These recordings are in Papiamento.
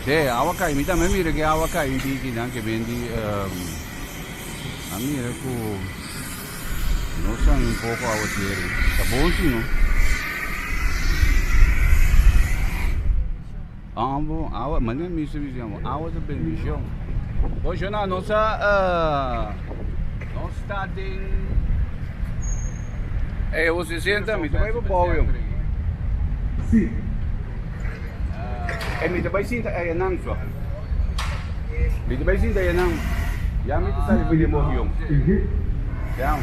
Sí, awa kai. Mi tambe mira ke awa kai un tiki nan ke ben di a mira ku nos a un poko awa seri. Ta bon si no? Ah bon, awa, mane mi sa bisa amo, awa ta bendicion. Bon, Shona, nos a nos ta den Ey, bo se sienta, mi ta bai pa bou yo. Sí. Ey, mi ta bai sinta eyanan so. Mi ta bai sinta eyanan. Ya mi ta sali for di e movion. Down.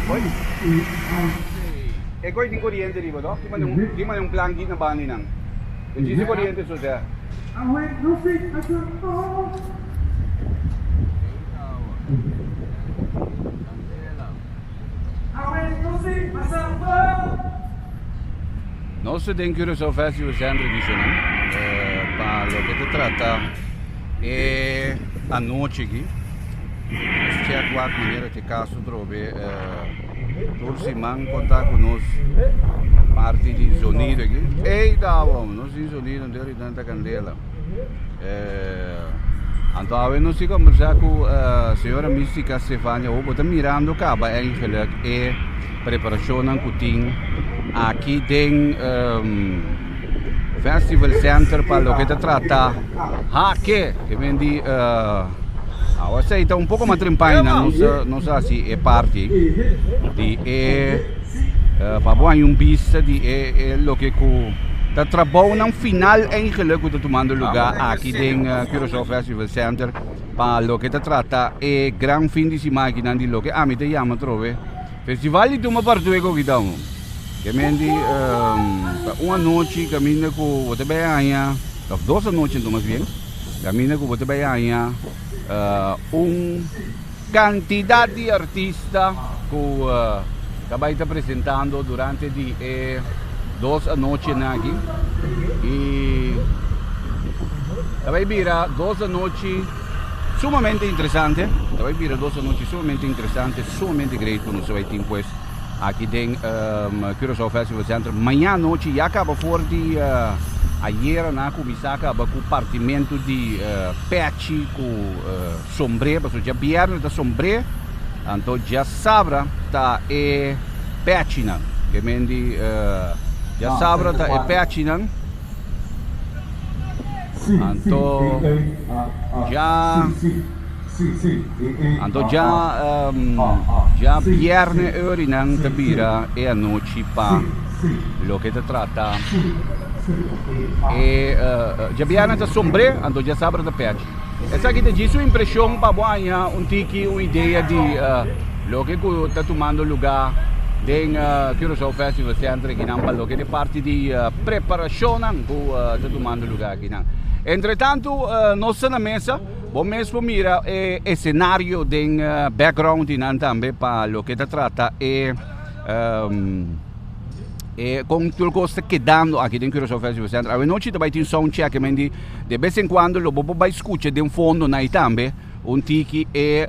Oi. E koi tin koriente riba toh? Tin mane un planki na banda einan. E djis e koriente so sea. Nos ta den Curaçao Festival Center edicionnan pa loke ta trata e anochi aki. Nos check wak manera te caso trobe tur siman conta cu nos parti di zonido aki. Ey ta awor, nos tin zonido anto ahorita ta candela. Anto awe nos tin conversa cu señora Mystica Stefania. Bo ta mirando caba eigenlijk e preparacionnan cu tin aki den Festival Center pa loke ta trata hake. Ke men di awe esei ta un poco mas trimpaina nos nos a haci e parti di e pa bo haña un bista di e loke cu ta trabounan final eigenlijk cu ta tumando lugar aki den Curaçao Festival Center pa loke ta trata e gran fin di siman akinan di loke ami ta yama atrobe Festival di Tumba Partueco aki ta un. Ke men di ta un anochi kaminda ku bo ta bai haña, òf dos anochi anto mas bien, kaminda ku bo ta bai haña un kantidat di artista ku ta bai ta presentando durante di e dos anochinan aki. I ta bai bira dos anochi sumamente interesante, ta bai bira dos anochi sumamente interesante, sumamente great ku nos ta bai tin pues aki den Curaçao Festival Center. Maña anochi ya kaba for di ayera nan a kuminsá kaba ku partimentu di pechi ku sombré, pasobra djabièrnè ta sombré, anto djasabra ta e pechinan. Ke men di djasabra ta e pechinan. Anto dja anto dja dja bierne eurinan ta bira e anochi pa loke ta trata e dja bierne ta sombre anto dja sabra ta pechi. Esaki ta djis un impresion pa bo haña un tiki un idea di loke ku ta tumando luga den Curaçao Festival Center akinan pa loke ta e parti di preparashonnan ku ta tumando luga akinan. Entre tantu nos ta na mesa, bo mes por mira e esenario den background di nan tambe pa loke ta trata e E kon tur kos ta kedando aki den Curaçao Festival Center. Awenochi ta bai tin sound check men di de bes en cuando lo bo por bai scucha den fondo na tambe un tiki e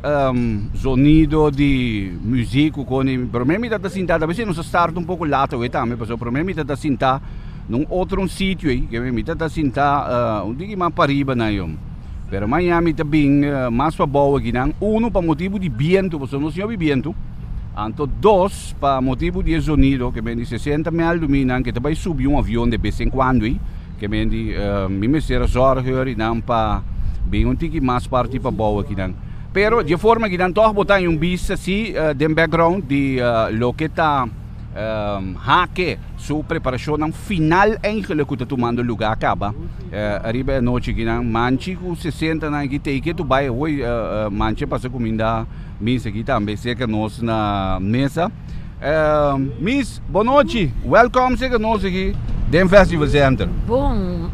zonido di muziek ku koni. Prome mi ta ta sinta ta bes nos a start un poko laat awe tambe pasobra prome mi ta ta sinta na un otro un sitio ei ke mi ta ta sinta un tiki mas pariba na yo. Pero maña mi ta bin mas pabou akinan uno pa motibu di bientu pasobra nos tin hopi bientu anto dos Pa motibu di e zonido ke men di 60 mèldu mi nan ke ta bai subi un avion de bes en kuando ei, ke men di mi mester a zòrg heur i nan pa bin un tiki mas parti pabou akinan. Pero di e forma aki nan tòg bo ta haña un bista si den background di loke ta hake su preparashonnan final eigenlijk ku ta tumando lugá kaba riba e anochi akinan. Manchi ku 60 nan aki tei ke tu bai awor manchi a pasa kuminda. Miss aki tambe cerca nos na mesa. Miss, bon nochi. Welcome cerca nos aki den Festival Center. Bon,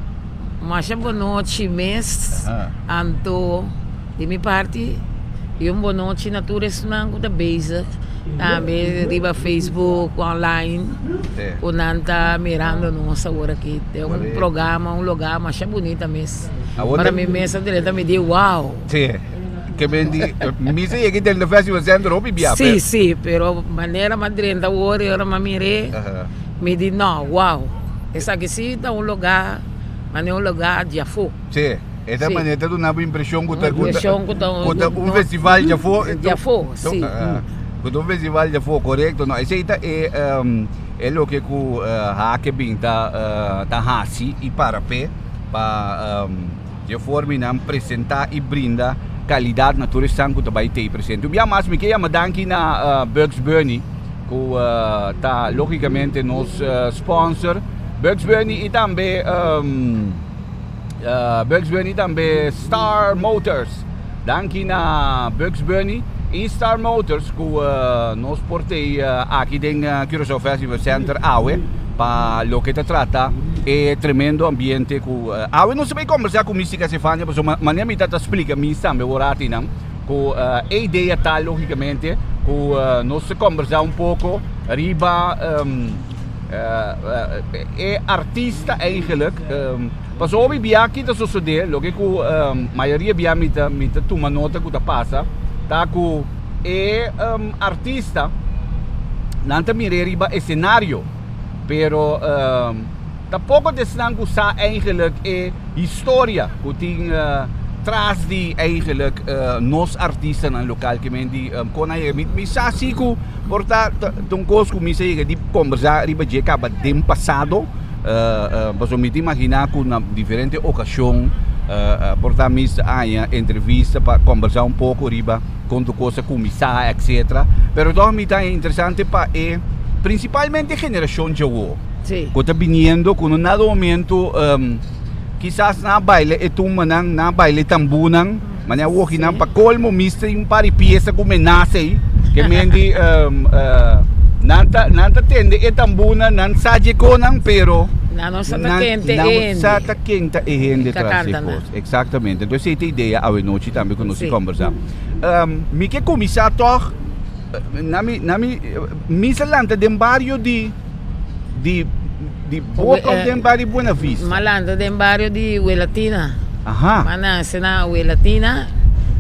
masha bon nochi mes. Anto di mi parti y un bon nochi na tur esnan cu ta bezig tambe riba Facebook, online, cu nan ta mirando nos awor aki. Den un programa, un lugar masha bunita mes. Para mi mes a drenta mi di wow. Sí. Ke men di, mi sa yega den Festival Center hopi bia. Sí, sí, pero manera m'a drenta awor y ora m'a mir'é, mi di no, wow, esaki sí ta un lugar. Manera un lugá djafó. Sí, e ta manera ta duna bo impreshon ku ta Impreshon ku ta ku ta un festival djafó. Djafó, sí. Ku ta un festival djafó, korekto. No, esei ta e e loke ku Hake bin ta ta hasi i para p'e pa dje forma nan presentá i brinda kalidat na tur esnan ku ta bai tei presente. Un bia mas mi ke yama danki na Bugs Bunny ku ta logikamente nos sponsor. Bugs Bunny i tambe Bugs Bunny tambe Star Motors. Danki na Bugs Bunny i Star Motors ku nos por tei aki den Curaçao Festival Center awe pa loke ta trata e tremendo ambiente ku awe nos ta bai kombersá ku Mística Sefania pasobra manera mi ta ta splika mis tambe oratinan ku e idea ta logikamente ku nos ta kombersá un poko riba E artista eigenlijk, pasobra hopi bia ki ta sosode, loke ku mayoria bia mi ta mi ta tuma nota ku ta pasa, ta ku e artista nan ta mir'é riba esenario, pero ta poko di esnan ku sa eigenlijk e historia ku tin tras di eigenlijk nos artistanan lokal ke men di kon a yega. Mi sa si ku Por ta ta un kos ku mi sa yega di kombersá riba dje kaba den pasado, pasobra mi ta imaginá ku na diferente okashon por ta mi sa haña entrevista pa kombersá un poko riba kon tur kos a kuminsá etcetera. Pero tòg mi ta haña interesante pa e prinsipalmente e generashon djawo ku ta biniendo ku no nada momento kisas nan a baila e tumbanan, nan a baila e tambunan. Mane a woki nan pa colmo mis tin un par di pieza cu menasa ey ke men di nan ta nan ta tende e tambuna nan sa dje konan pero Nan no sa ta ken ta e hende. Nan no sa ta ken ta e hende Ka tras e kanta nan. kos. Exactamente. Entonces esey ta idea awe nochi tambe ku nos tin kombersa. Mi ke kuminsá tòg na mi na mi mi sa lanta den bario di di di Boca of den bario Buena Vista? M'a lanta den bario di Welatina. Aha. M'a nase na Welatina,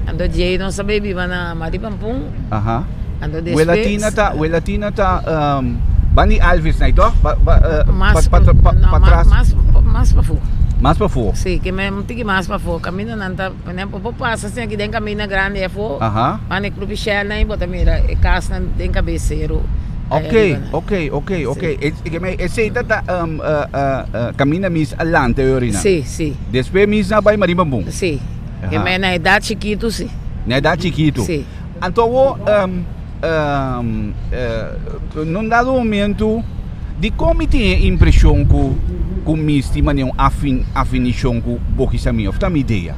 anto djei nos a bay biba na Maripampun. Aha. Anto despues. Welatina ta, Welatina ta um, bandi Alvis nai toch? Ba, ba, uh, Mas, pa, pa, pa, no, pa ma, tras. mas, mas pafó. Mas pafó. Sí, ke me un tiki mas pafó. Kaminda nan ta, nan por pasa asina aki den kaminda grandi afó. Aha. Mane Club Shell nan i bo ta mira e kasnan den Cabecero. Ok, ok, ok, ok. Esei ta ta kaminda mis a lanta e orina. Sí, sí. Despues mis a bai Marimbambun. Sí. E me na edat chikitu, sí. Na edat chikitu. Sí. Anto awor, nun dado momento, dikon mi tin e impreshon ku ku mis tin manera un afin afinishon ku Boki Samia? Of ta mi idea?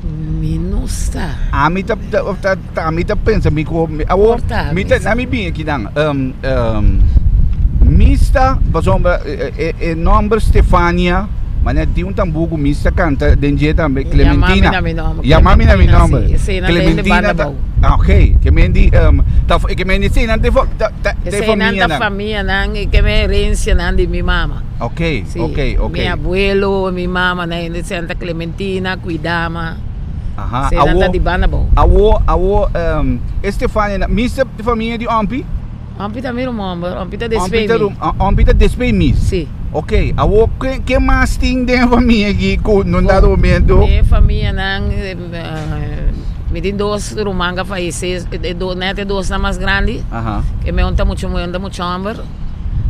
Mi no sa. Ami ta ta ta ami ta pensa mi ku awor mi ta na mi bin akinan mi sta pasobra e nomber Stefania manera tin un tambú ku mi sta kanta den dje tambe Clementina yama mi na mi nomber Clementina ta ok ke men di ta ke men di si nan ta ta famia nan famia nan ke men herencia nan di mi mama. Ok, ok, ok. Mi abuelo, mi mama na hende Santa Clementina, Kuidama. Aha, Se nan ta di banda bou. Awo, awo, um, Estefania, na, mi sa famia di Ompi? Ompi ta mi ruman, but Ompi ta despei mi. Ompi ta despei mi? Si. Ok, awo, ke, ke mas tin den famia aki ku nun dado momento? Den famia nan, mi tin dos ruman ku a fayesé, e dos, net e dosnan mas grandi. Aha. Ke mi un ta muchu muhé, un ta muchu hòmber.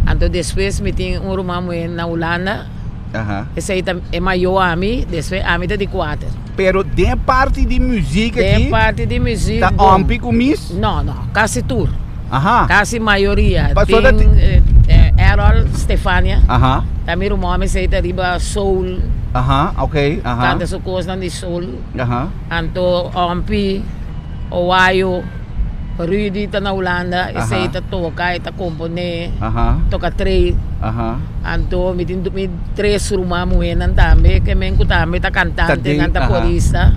Anto despues mi tin un ruman muhé na Hulanda. Aha. Esei ta e mayó ami, despues ami ta di kuater. Pero den parti di muziek aki. Den parti di muziek. Ta ompi ku mis? No, no, kasi tur. Aha. Kasi mayoria. Pasobra Tin Errol Stefania. Aha. Ta mi ruman mi esei ta riba soul. Aha, ok, aha. Kanta su kosnan di soul. Aha. Anto ompi. Owayo, Rudy ta na Hulanda, esei ta toka, e ta komponé, toka trei. Anto mi tin mi tres ruman muhénan tambe, ke men ku tambe ta kantante, nan ta korista.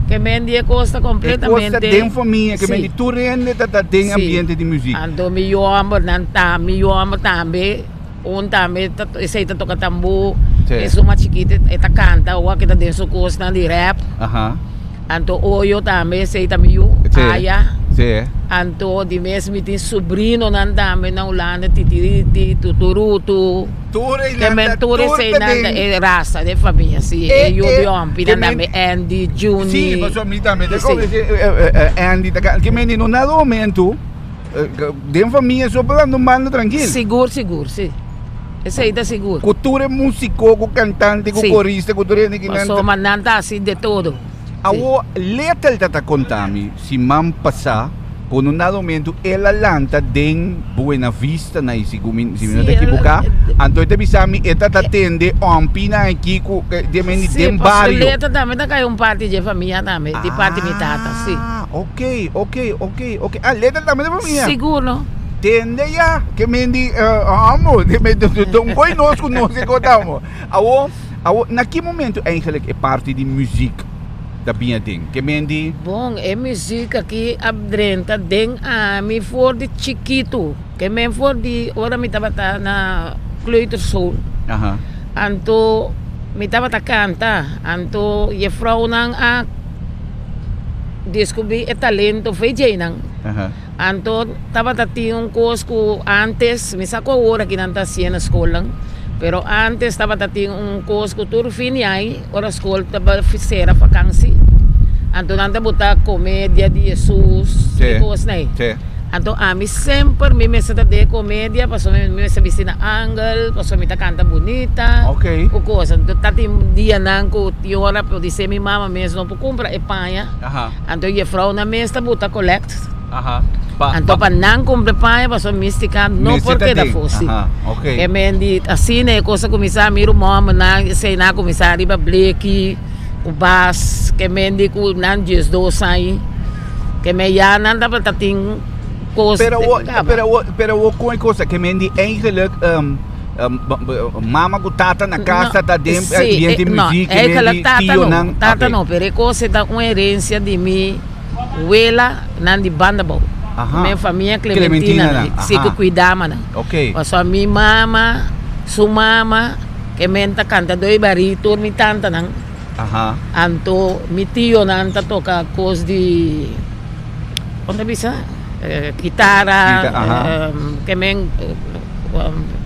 Ke men di e kos ta kompletamente. E kos ta den famia, ke men di tur hende ta den ambiente di muzik. Anto mi yu hòmbernan ta, mi yu hòmber tambe, un tambe ta, esei ta toka tambú, esun mas chikito e ta kanta, ora ke ta den su kosnan di rèp. Anto Oyo tambe, esei ta mi yu, Aya. Si. Anto di mes mi tin sobrinonan tambe na Hulanda, Titiriti, Tuturutu. Tur Ke einan men ta, tur tur ta eseinan ta den. e rasa den famia, si. E, E yu e, di hompinan ke men, tambe, Andy, si, Juni. pasobra mi tambe ta Si. kono si Andy ta ka, ke men di no nada momento den famia so por anda un banda trankil. Sigur, sigur, si. Esei ta sigur. Ku tur e músiko, ku kantante, ku Si. korista, ku tur hende ki nan ta. Pasobra nan ta hasi de todo. Awor, Lethal ta ta konta mi siman pasá ku un dado momento el a lanta den Buena Vista na i sigun mi si mi no ta ekiboká, anto e ta bisa mi e ta ta tende òmpinan aki ku den men di den bario. Sí, pasobra Lethal tambe ta kai un parti dje famia tambe, di parti mi tata, sí. Ah, ok, ok, ok, ok. Ah, Lethal tambe ta famia? Sigur no. Tende ya, ke men di amo, un koi nos ku nos e kotamo. Awor. Awor, na ki momento eigenlijk e parti di muziek ta bin aden? Ke men di. Bon, e muziek aki a drenta den ami for di chikitu. Ke men for di ora mi tabata na kleuterschool. Aha. Anto mi tabata kanta, anto jefrounan a descubri e talento fe djeinan. Aha. Anto tabata tin un kos ku antes, mi sa ku awor aki nan ta hasié na skolnan, pero antes tabata tin un kos ku tur fin di aña ora skol ta sera fakansi, anto nan ta bota komedia di Hesus i kosnan ei. Anto ami semper mi mester ta den komedia pasobra mi mester bisti na angel, pasobra mi ta kanta bunita ku kos. Anto ta tin dianan ku tin ora por disé mi mama mes no por kumpra e paña. Anto jefrounan mes ta buta collect. Aha. Pa, Anto pa nan cumpra paña pasobra Mystica no Mester por ta keda den. afó, si. Aha, ok. E men di asina e cosa cuminsa mi ruman nan esei nan a cuminsa riba bleki cu bas ke men di cu nan 12 aña ke men ya nan tabata tin cos Pero den wo, cama. pero wo, pero wo con e cosa ke men di eigenlijk um, Mama ku tata na casa ta den ambiente no, muziek en eigenlijk di tata no, tionan. tata Ok. no, pero e kos e ta un herencia di mi wela nan di banda bou. Aha. Mi famia Clementina Clementina nan, nan, si ku aha. cuidama nan. Ok. Pasobra mi mama, su mama, ke men ta canta doi bari tur mi tantanan. Aha. Anto mi tionan ta toca kos di, kon ta bisa? Kitara, Kita, aha. ke men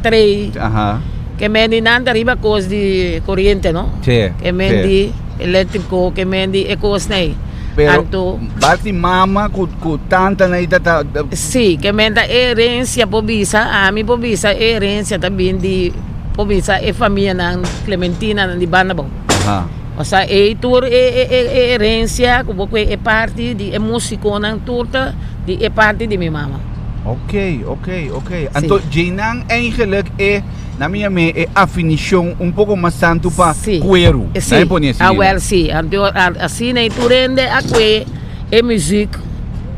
trei, Aha. ke men di nan ta riba kos di koriente no, Sí, ke men sí. di eléktriko, ke men di e kosnan ei. Pero Anto, bati mama ku ku tanta nan ei ta ta sí, ke men ta e herensia por bisa, ami por bisa e herensia ta bin di por bisa e famianan Clementina nan di banda abou. Aha. Osea ei tur e e e e herensia ku bo kue e parti di e musikonan tur ta di e parti di mi mama. Ok, ok, ok. Anto djeinan eigenlijk e, na mi yam'é e afinishon un poko mas tantu pa Sí. kueru. Sí. Na mi pone asina. Awel sí. Anto asina ei tur hende a kue e muzik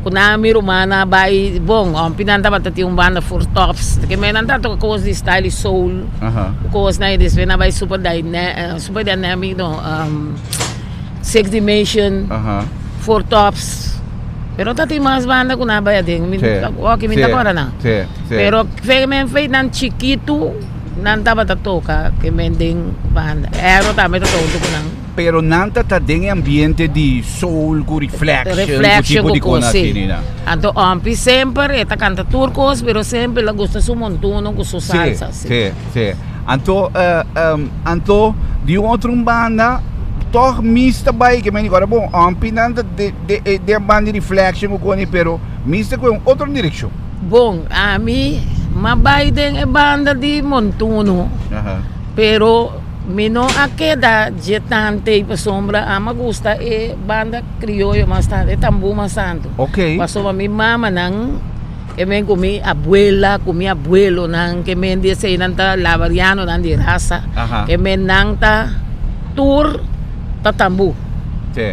ku nan mi rumannan a bai bon. Ompi nan tabata tin un banda Four Tops. Ke men nan ta toka kos di style soul. Aha. Kosnan ei despues nan a bai Super Super Dynamic no, Six Dimension. Aha. Four Tops. Pero ta tin mas banda ku nan bai aden. Mi Sí, oki mi sí, ta kòrda nan. sí, sí. Pero fe men fe nan chikitu nan tabata toka ke men den banda. Ero tambe ta toka huntu ku nan. Pero nan ta ta den e ambiente di soul ku reflection, ku Reflection tipo ku di kos, kos sí. asina nan. Anto Ompi semper e ta kanta tur kos pero semper el a gusta su montuno ku su Sí, salsa, sí. sí, sí. Anto, eh, em, anto di un otro banda toch mis ta bai ke men di ora bon, Ompi nan ta de de e den banda di reflection ku koni pero mis ta kohe un otro direkshon. Bon, ami m'a bai den e banda di montuno, Aha. pero mi no a keda dje tante pasobra ami a gusta e banda krioyo mas tantu, e tambú mas tantu. Ok. Pasobra mi mamanan ke men ku mi abuela ku mi abuelonan ke men di eseinan ta lavarianonan di rasa, Aha. ke men nan ta tur ta tambú. Sí.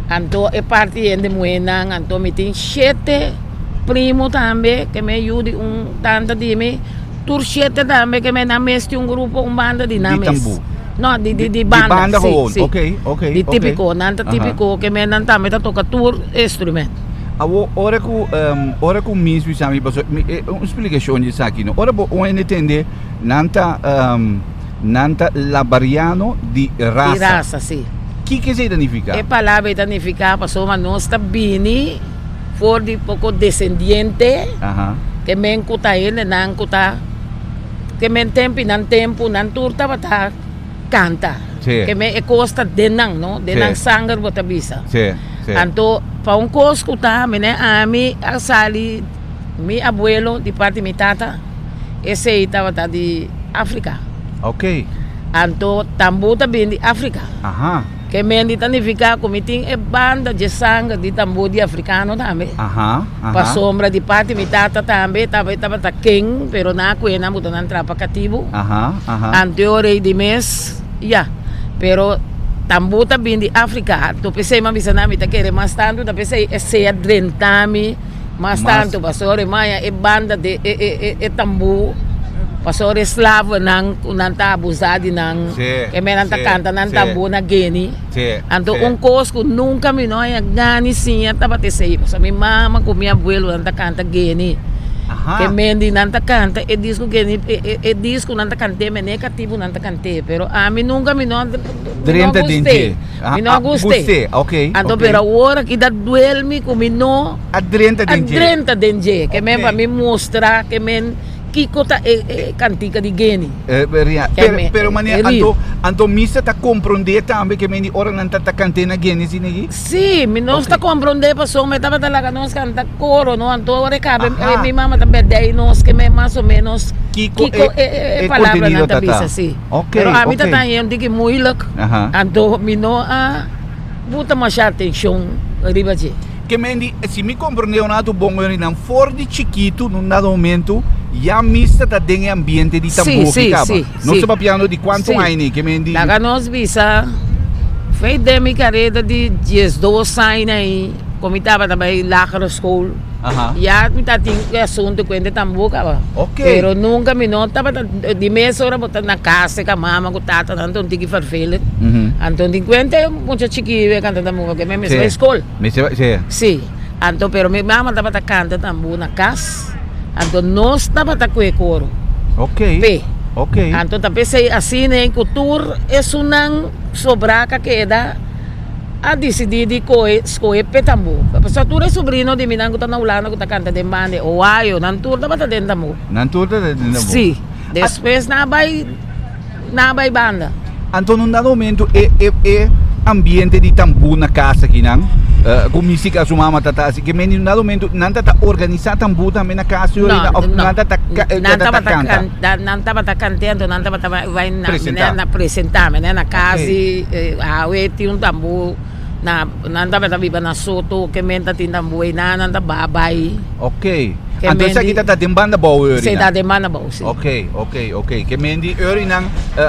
Anto e parti hende muhénan, anto mi tin shete primo tambe ke mi a yu di un tanta di mi, tur shete tambe ke mi nan mes tin un grupo, un banda di nan Di mes. tambú. No, di di di Di banda, banda sí, gewoon, sí. ok, ok, Di ok. típiko, nan ta Aha. típiko ke mi nan tambe ta toka tur instrument. Awor, ora ku ora ku mi bisa mi pasobra mi e un splikashon di esaki no, ora bo un hende tende nan ta Nan ta labariano di rasa. Di rasa, si. Kiko esei ta nifiká? E palabra ei ta nifiká pasobra nos ta bini For di poko desendiente, ke men ku ta hendenan ku ta ke men tempu i nan tempu nan tur tabata kanta. Ke men e kos ta den nan, no? Den nan sanger bo ta bisa. Anto pa un kos ku ta mene ami a sali mi abuelo di parti mi tata esei tabata di Afrika. Anto tambú ta bin di Afrika. Ke mendi ta nifiká ku mi tin e banda dje sanger di tambú di afrikano tambe. Pasobra di parti mi tata tambe tabata ken, pero nan a ku'e nan buta nan trapa katibu. Anto rei di mes, ya. Pero tambú ta bin di Afrika. Anto p'esei mi a bisa nan mi ta kere mas tantu, ta p'esei esei a drenta mi mas tantu. Pasobra e maya e banda di e tambú. Pasobra e slavonan ku nan ta abusá di nan, ke men nan ta kanta nan tambú na Guinea. Anto un kos ku nunka mi no haña gana siña tabata esei, pasobra mi mama ku mi abuelonan ta kanta Guinea. Ke men di nan ta kanta e disku Guinea, e disku nan ta kant'é, mene katibu nan ta kant'é, pero ami nunka mi no gust'é. Mi no a gust'é. Anto pero awor aki ta duel mi ku mi no a drenta den dje. Ke men pa mi mustra ke men. Kiko ta e kantika di Geni? Pero manera anto anto misa ta komprondé tambe ke men di ora nan ta ta kant'é na Geni si negi? Sí, mi nos ta komprondé pasobra mi tabata laga nos kanta koro no anto ora e kabe mi mama ta bèrdè nos ke men mas o ménos kiko e palabranan ta bisa sí. Pero ami ta ta haña un tiki muilik anto mi no a buta masha atenshon riba dje. Ke men di, si mi komprendé un atu bon nan for di chikitu nun dado momento ya mester ta den e ambiente di tambor ki kaba. Nos ta papiando di kuantu aña ke men di. Laga nos bisa, fei den mi kareda di diesdos aña ei, ku mi tabata bai lagere school, ya mi ta tin e asuntu ku hende tambor kaba. Pero nunka mi no tabata, di mes ora bo ta na kas ka mama ku tata nan ta un tiki vervelend, anto tin kuenta mucha chikí e kanta tambor pasobra mi mester bai skol. Mester bai, sí. Sí. Anto, pero mi mama tabata kanta tambú na kas. Anto nos tabata kue koro. Ok. P'e. Ok. Anto ta p'esei asina ei ku tur esunnan sobrá ka keda a disidí di kohe, skohe p'e tambú. Pasobra tur e sobrino di mi nan ku ta na Hulanda ku ta kanta den banda e Ohio, nan tur tabata den tambú. Nan tur tabata den tambú. Sí. Despues nan a bai. Na bai banda. Anto nun dado momento e e e ambiente di tambú na casa akinan ku misika su mama ta ta hasi ke men di un dado momento nan ta ta organisa tambú tambe na casa No, yorita of no. nan ta ta Nan ta ta tabata kanta? kanta, nan tabata kant'é anto nan tabata bai bai na Presentá. na presentá mene na casa Ok. di awe tin un tambú na nan tabata biba na Soto ke men ta tin tambú einan nan ta ba bai. Ok. Ke Anto men esaki di ta ta den banda bou Sí, Eurinan? ta den banda bou, sí. Ok, ok, ok. Ke men di Eurinan,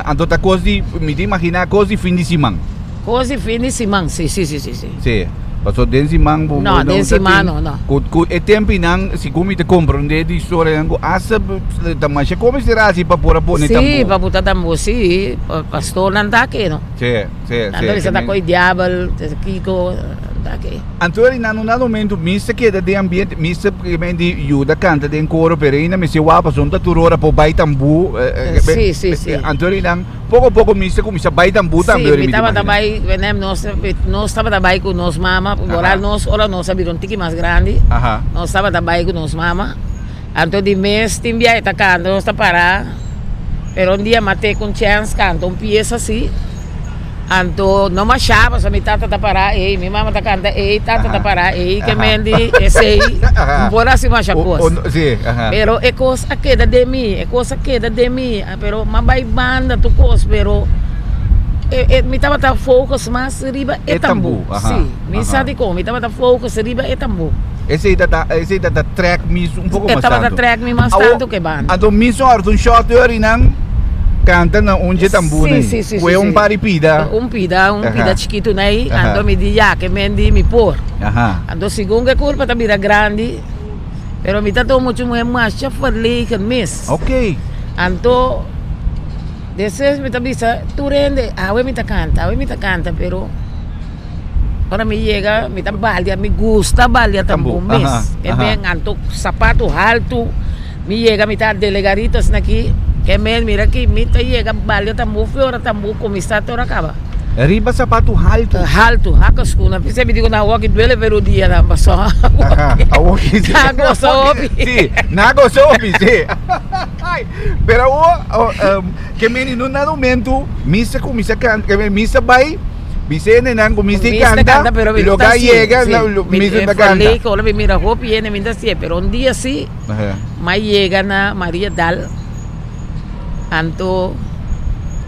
anto ta kos di, mi ta imaginá kos di fin di siman. Kos di fin di siman, sí, sí, sí, sí, sí. Sí. Paso den siman bo No, bo den ta siman tin no, no. ku ku e tempinan, segun mi ta komprondé di historianan ku asta ta masha kome sera hasi pa por a pone Sí, tambú. pa buta tambú, sí. Pastornan ta aki, no. Sí, sí, Nan sí. ta bisa Ke ta men. koi diabel, kiko, ta aki. Anto eri nan un momento mester keda den ambiente, mester di yuda kanta den koro, pero ainda mester wak pasobra no ta tur ora por bai tambú. Sí, sí, sí. Anto eri nan poko poko mester kuminsá bai tambú tambe Sí, ori mi mi ta tabata imagina. bai, wene nos, nos tabata bai ku nos mama, ora nos, ora nos a bira un tiki mas grandi, nos tabata bai ku nos mama. Anto di mes tin bia e ta kanta, nos ta para, pero un dia m'a teke un chèns kanta un piesa asi, anto no mashá pasobra mi tata ta pará ei, mi mama ta kanta ei, tata ta pará ei, ke men di esei no por hasi masha kos. Pero e kos a keda den mi, e kos a keda den mi, pero m'a bai banda tur kos, pero e mi tabata focus mas riba e tambú, si. Mi sa dikon, mi tabata focus riba e tambú. Esei ta ta, esei ta ta trek mi un poko E mas tabata tantu. trek mi mas Awo, tantu ke banda. anto mi sòrt un shòt eur i nan kanta na un dje tambú Sí, nei. sí, sí, Kue sí, un sí. par di pida. Un pida, un Aha. pida chikitu nei, Aha. anto mi di ya ke men di mi por. Aha. Anto segun ke kurpa ta bira grandi, pero mi ta tuma muchu muhé masha verlegen mes. Oké. Anto despues mi ta bisa tur hende, awe mi ta kanta, awe mi ta kanta, pero. Ora mi yega mi ta balia, mi gusta balia tambú mes. E men anto sapatu haltu, mi yega mi ta delegaritas na ki, e men mira ki mi ta yega balia tambú fi ora tambú kuminsá te ora kaba. Riba sapatu haltu. Haltu, haka skuna. P'esei mi di ku nan awor ki duele pero dia nan pasó. Aha, awor ki si. Nan gosa hopi. Si, nan gosa hopi, si. Pero awor, ke meni no na momento misa kuminsa kanta, ke meni misa bai, bisa hende nan kuminsa Misa kanta, kanta, pero mi lo ta ka si, yega, si. lo Mi misa e ta kanta. verlegen, ora mi mira hopi hende mi ta sié, pero un dia si, m'a yega na Maria Dal. Anto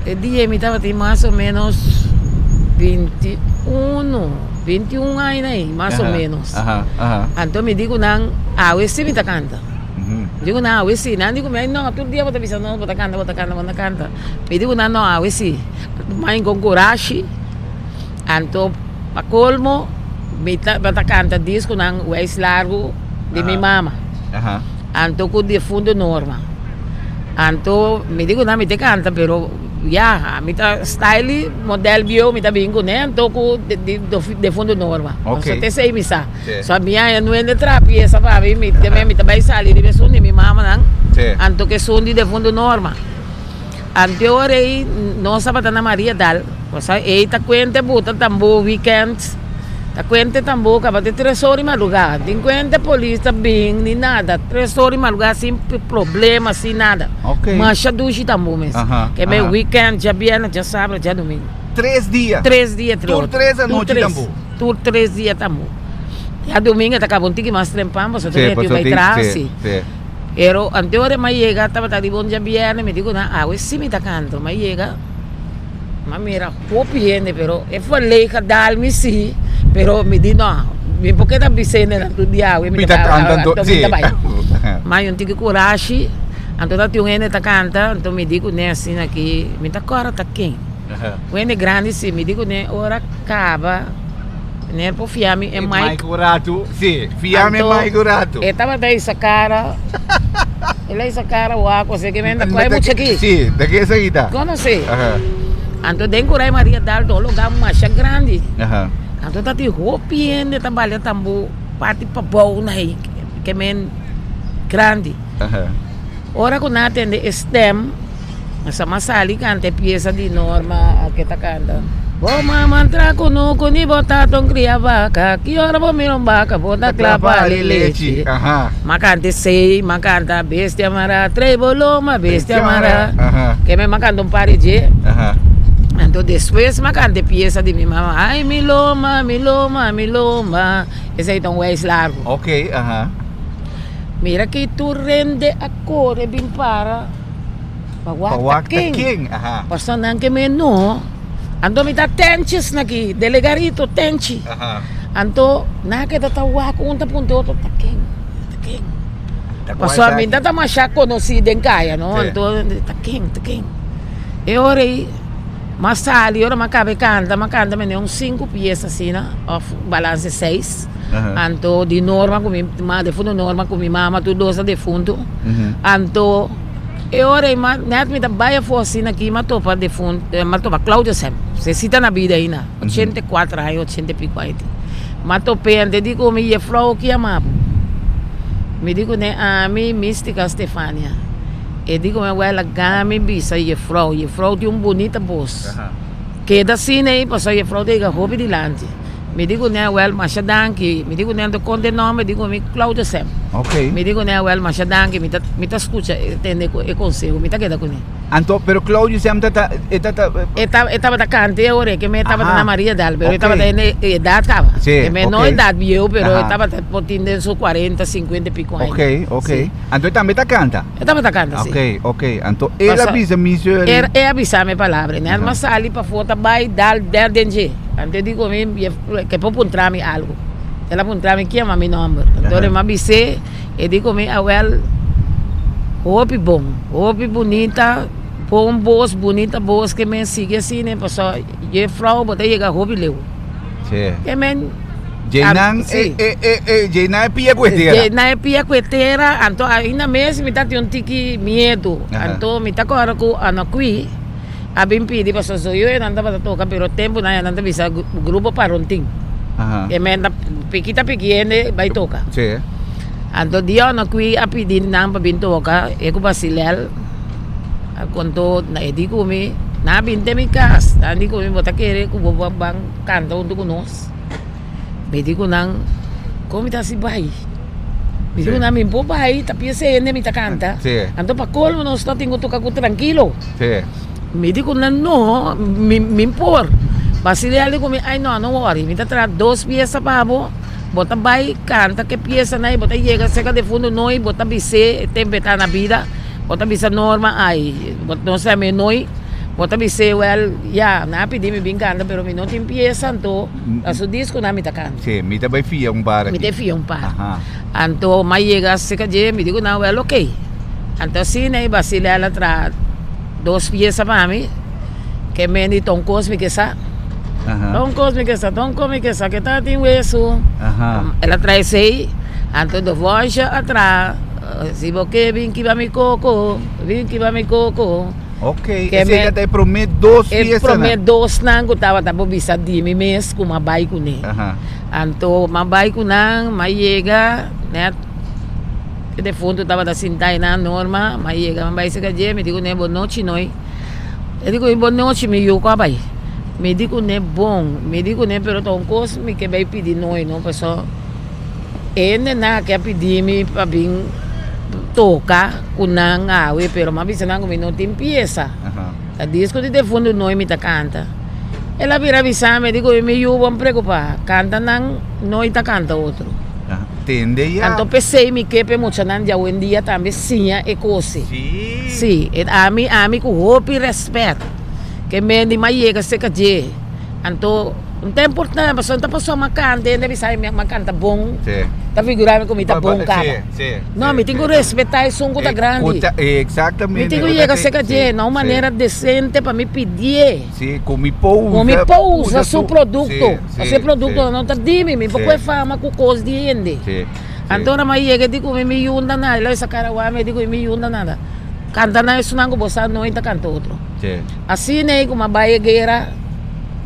e dia mi tabatin mas o menos 21, 21 aña ahí, mas o menos. Anto mi di ku nan, awe si mi ta kanta. Mi di ku nan, awe si. Nan di ku mi, ay no, tur dia bo ta bisa nos bo ta kanta, bo ta kanta, bo ta kanta. Mi di ku nan, no, awe si. Mai kon kurashi, anto pa kolmo mi tabata kanta disco nan Weis Largu di mi mama. Anto ku difunto Norma. Anto mi di ku nan mi ta kanta pero ya mi ta style model bieu mi ta bin kuné anto ku difunto Norma. Ok. So te esei mi sa. Sí. So mi haña nuende traha piesa pa mi, mi te mi ta bai sali riba esun di mi mamanan. Sí. Anto ku esun di difunto Norma. Anto e ora ei nos tabata na Maria Dal. Pasobra ei ta kuenta buta tambú weekend. Ta kuenta tambú kaba te tres ora di madrugá. Tin kuenta polis ta bin ni nada. Tres ora di madrugá sin problema, sin nada. Ok. Masha dushi tambú mes. Aha, Ke me aha. weekend, djabièrnè, djasabra, djadumingu. Tres dia. Tres dia tres Tur ora. tres Tur anochi tres. tambú. Tur tres dia tambú. Djadumingu ta kaba un tiki mas trempan pasobra Sí, tur hende pasobra bai tin, traha, sí, sí. sí. Pero anteora mi a yega tabata riba un djabièrnè mi di ku nan awe si mi ta kanta mi a yega mi a mira hopi hende pero e verlegen a dal mi si pero mi di no mi por keda bisa hende nan tur dia awe mi ta kanta anto mi ta bai mi a haña un tiki kurashi anto ta tin un hende ta kanta anto mi di kuné asina ki mi ta kòrda ta ken un hende grandi si mi di kuné ora kaba. Meneer por fia mi e E mic. mic un ratu. Sí, fia mi e Anto, mic un ratu. E tabata isa cara. El a isa cara wak, ose ke men ta koi mucha aki. Sí, de ke esaki ta? Konosé. Aha. Anto den Kurai Maria Dal ta un lugar masha grandi. Aha. Anto ta tin hopi hende ta balia tambu parti pabou na ei ke men grandi. Aha. Ora ku nan a tende e stem. Esa mas sali canta e pieza di Norma ke ta canta. Bo mama ntra kunuku ni bo tata un cria vaca ki ora bo mira un baca bo ta cla pa li lechi. Ma canta esey, ma canta bestia mara trei bo loma bestia mara. Ke me ma canta un par di dje. Anto despues ma canta e pieza di mi mama ay mi loma, mi loma, mi loma. Esey ta un weis largo. Mira ki tur rende a kore bin para. Pa Pa wak wak ta ta ken. ken, aha. Pasobra nan ke men no. Anto mi ta tenches na ki, delegarito tenchi. Aha. Anto nan a keda ta wak un ta punta e otro ta ken, ta ken. Ta cual Pasobra ta mi ta aki? tamasha konosí den kaya no, Sí. anto ta ken, ta ken. E ora ei m'a sali, ora m'a kaba e kanta, m'a kanta mene un sinku pies asina òf balanse seis. Aha. Anto di Norma ku mi ma defuntu Norma ku mi mama tur dos a defuntu. Mhm. Anto E ora ei ma net mi ta bai afó asina aki m'a topa defunt m'a topa Claudio Sem se si ta na bida aina 84 aña ochenta i piko aña tin m'a top'é anto e di ku mi jefrou ki yama bo mi di kuné ami Mistica Stefania e di ku mi wèl laga mi bisa jefrou jefrou tin un bunita bos keda asina ei pasobra jefrou ta yega hopi dilanti. Mi di ku Newel, Masha danki. Mi di ku Nel, Konta e nomber? Di ku mi, Claudio Sem. Ok. Mi di ku Newel, Masha danki. Mi ta, mi ta skucha, tende e konseho. Mi ta keda kuné. Anto, pero Claudio Sem ta ta, e ta ta. E ta, e tabata kanta e ora ke mi tabata na Maria Dal, pero e Ok. tabata en e edat kaba. Sí, E me no ok. edat bieu, pero e Aha. tabata por tin den su kuarenta, sinkuenta i piko aña. Ok, ok. Sí. Anto e tambe ta kanta? E tabata kanta, sí. Ok, ok. Anto el a Pasa- bisa mi suri. Er, e a bisa mi palabra. Net Aha. m'a sali pafó ta bai dal der den dje. Anto e di ku mi, ke por puntra mi algu. El a puntra mi kiema mi nòmber. Anto Aha. mi a bis'é, e di ku mi, awèl, hopi bon, hopi bunita, bon bos, bunita bos ke men sigui asina, pasobra jefrou bo ta yega hopi leu. Sí. Ke men Djenan Sí. e, e, e, e, djenan e pia ku e tera. Djenan e pia ku e tera, anto ainda mes mi ta tin un tiki miedu. Aha. Anto mi ta kòrda ku Anakui a bin pidi pasobra soyo e nan tabata toka pero tempunan nan ta bisa grupo Parontin. Aha. E men ta piki ta piki hende bai toka. Sí. Anto dia Anakui a pidi nan pa bin toka e ku Basilel a konto e di ku mi. Nan a bin te mi kas, nan di ku mi, Bo ta kere ku bo ban kanta huntu ku nos? Mi di ku nan, Kon mi ta hasi bai? Mi di ku nan, Mi por bai, ta piensa hende mi ta kanta. Anto pa kolmo nos ta tin ku toka ku trankilo. Mi di ku nan, No, mi por. Basilea di ku mi, Ai no, no wòri, mi ta traha dos piesa pa bo, bo ta bai kanta ku e piesanan ei, bo ta yega serka defuntu noi, bo ta bis'é e tempu e ta na bida. Bo ta bisa Norma, Ai, bo no sa mi noi. Bo ta bis'é, Wèl, ya, nan a pidi mi bin kanta, pero mi no tin piesa, anto ta su diskonan mi ta kanta. Sí, mi ta bai fia un par aki. Mi ta fia un par. Anto m'a yega serka dje, mi di ku nan, Wèl, okey. Anto asina e Basilel a traha dos piesa pa mi, ke men di ta un kos mi ke sa. Ta un kos mi ke sa, ta un kos mi ke sa, ke ta tin wesu. El a traha esei, anto de vònsha a traha. Si bo ke bin kiba mi koko, bin kiba mi koko. Ok, esei ta e prome dos fiestanan. E prome dosnan ku tabata por bisa di mi mes ku m'a bai kuné. Anto m'a bai ku nan, m'a yega nèt e defuntu tabata sinta einan Norma, m'a yega m'a bai serka dje, mi di kuné bon nochi noi. E di ku mi bon nochi mi yu ku a bai. Mi di kuné bon, mi di kuné pero ta un kos mi ke bai pidi noi no pasobra. E hendenan aki a pidi mi pa bin toka ku nan awe, pero mi a bisa nan ku mi no tin piesa. Ta disco di defuntu noi mi ta kanta. El a bira bisa mi, e di ku mi yu bo preokupa, kanta nan noi ta kanta otro. Tende ya. Anto p'esei mi ke p'e muchanan di awendia tambe siña e kos ei. Si. Ami ami ku hopi rèspèt ke mendi mi a yega serka dje. Anto un ta importante pasobra un ta pasó mi a kanta hende a bisa mi a kanta bon ta figura mi ku mi ta bon kaba no mi tin ku respetá esun ku ta grandi mi tin ku yega serka dje na un manera desente pa mi pidié ku mi por usa su produkto pasobra e produkto no ta di mi mi por kohe fama ku kos di hende anto ora mi a yega e di ku mi mi yunda nada el a bisa kara wak mi e di ku mi mi yunda nada kanta na esunnan ku bo sa noi ta kanta otro asina ei ku mi a bai e guera.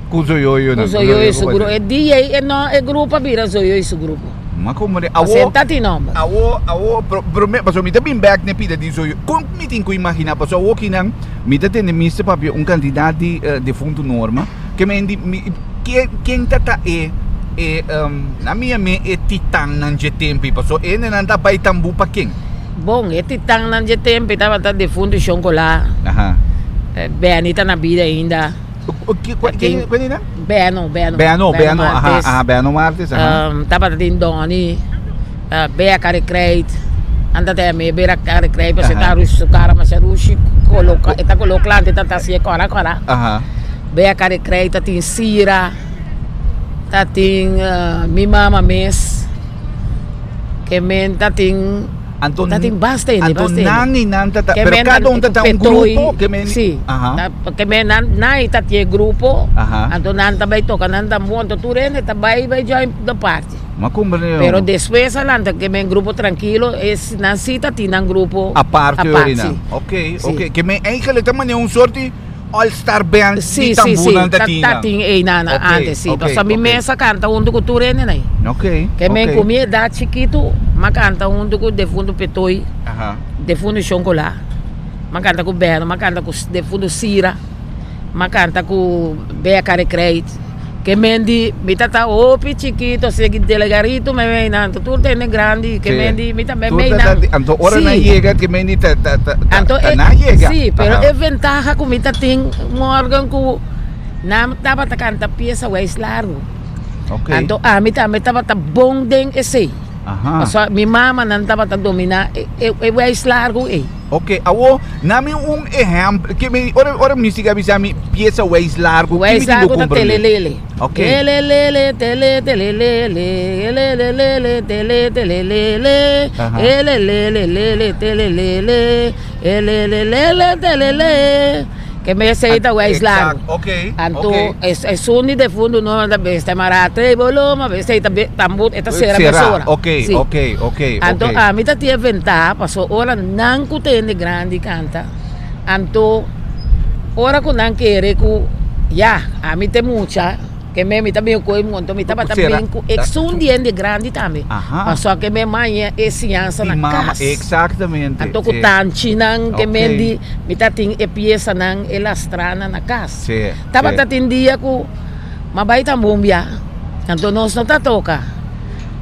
Ku Zoyoyo nan. Ku Zoyoyo su grupo. E dia ei e no e grupo a bira Zoyoyo su grupo. Ma komo de awo. Pasobra ta tin nomber. Awo awo prome pasobra mi ta bin bek na e pida di Zoyoyo. Kon mi tin ku imaginá pasobra awo kinan mi ta tende Mister papia un kantidat di defuntu Norma ke men di mi ken ta ta e e na mi yam'é e titannan dje tempu ei pasobra e hendenan ta bai tambu pa ken? Bon e titannan dje tempu ei tabata defuntu Shonkolá. Benny ta na bida ainda. Ken era? Beno, Beno. Beno, Beno, aha, aha, Beno Martes, aha. Tabata tin Donny, Bea Karekrijt, nan ta teme Bea Karekrijt pasobra e ta rushi su kara masha rushi, kolo, e ta kolo klanti ta ta hasié kora kora. Bea Karekrijt ta tin Sira, ta tin mi mama mes, ke men ta tin. Anto, Ta tin basta hende, anto basta hende. nan y nan ta ta, Ke pero men cada un ta ta un Petoy, grupo ke men, sí. aha. Ta, ke men nan, nan y ta tie grupo, Aha. anto nan ta bai toca nan tambor, anto tur hende ta bai bai join the party. Ma comprende Pero despues adelante ke men grupo trankilo, es nan sí ta tin nan grupo aparte apart, ori nan. sí. Ok, Sí. ok. Ke men eigenlijk ta manera un soort di all star band Sí, di sí, sí. tambornan ta Ta, tin ta nan. tin einan Ok, antes, sí. ok, Pasobra mi ok. mes a kanta huntu ku tur hende nan. Ok, Ke men ok. ku mi edat chikitu, m'a kanta huntu ku defuntu Petoy, Aha. defuntu Shonkolá. M'a kanta ku Berno, m'a kanta ku defuntu Sira, m'a kanta ku Bea Karekreit. Ke men di mi ta ta hopi chikito, segi delegarito me meinan, anto tur ta hende grandi, ke Sí. men di mi ta me Tur ta meinan. ta- anto ora nan Sí. yega ke men di ta ta ta ta Anto ta e, nan yega. sí, pero Aha. e ventaha ku mi ta tin Morgan ku nan tabata kanta piesa weis largu. Ok. Anto ami tambe tabata bon den esei. Aha. Pasobra mi mamanan tabata dominá e e e weis largu ei. Ok, awo, na mi un ehempel, ke mi, ora, ora mi siga bisa mi pieza weis largo, ke mi Weis tin ku largo ta comprende? telelele. Ok. Elelele, tele, telelele, elelelele, tele, telelele, Aha. elelelele, telelele, elelelele, telele. Ke mi esei ta weis largo. Exact, ok, Anto, ok. es, esun di defuntu no ta bes ta mara trei boloma, bes ta be, tambor, e ta sera Sera, mesora. ok, Sí. ok, ok, Anto ok. ami ta tin e ventaha paso ora nan ku ta hende grandi kanta, anto ora ku nan kere ku ya ami ta e mucha. Ke me mi ta bin ku e monto, mi tabata Sera. bin ku esun di hende grandi tambe. Aha. Pasobra ke me maña e siñansa Di na mama, kas. exactamente. Anto ku Sí. tanchinan ke men Ok. di mi ta tin e piesanan, e lastranan na kas. Sí, Tabata sí. tin dia ku m'a bai tambun bia, anto nos no ta toka.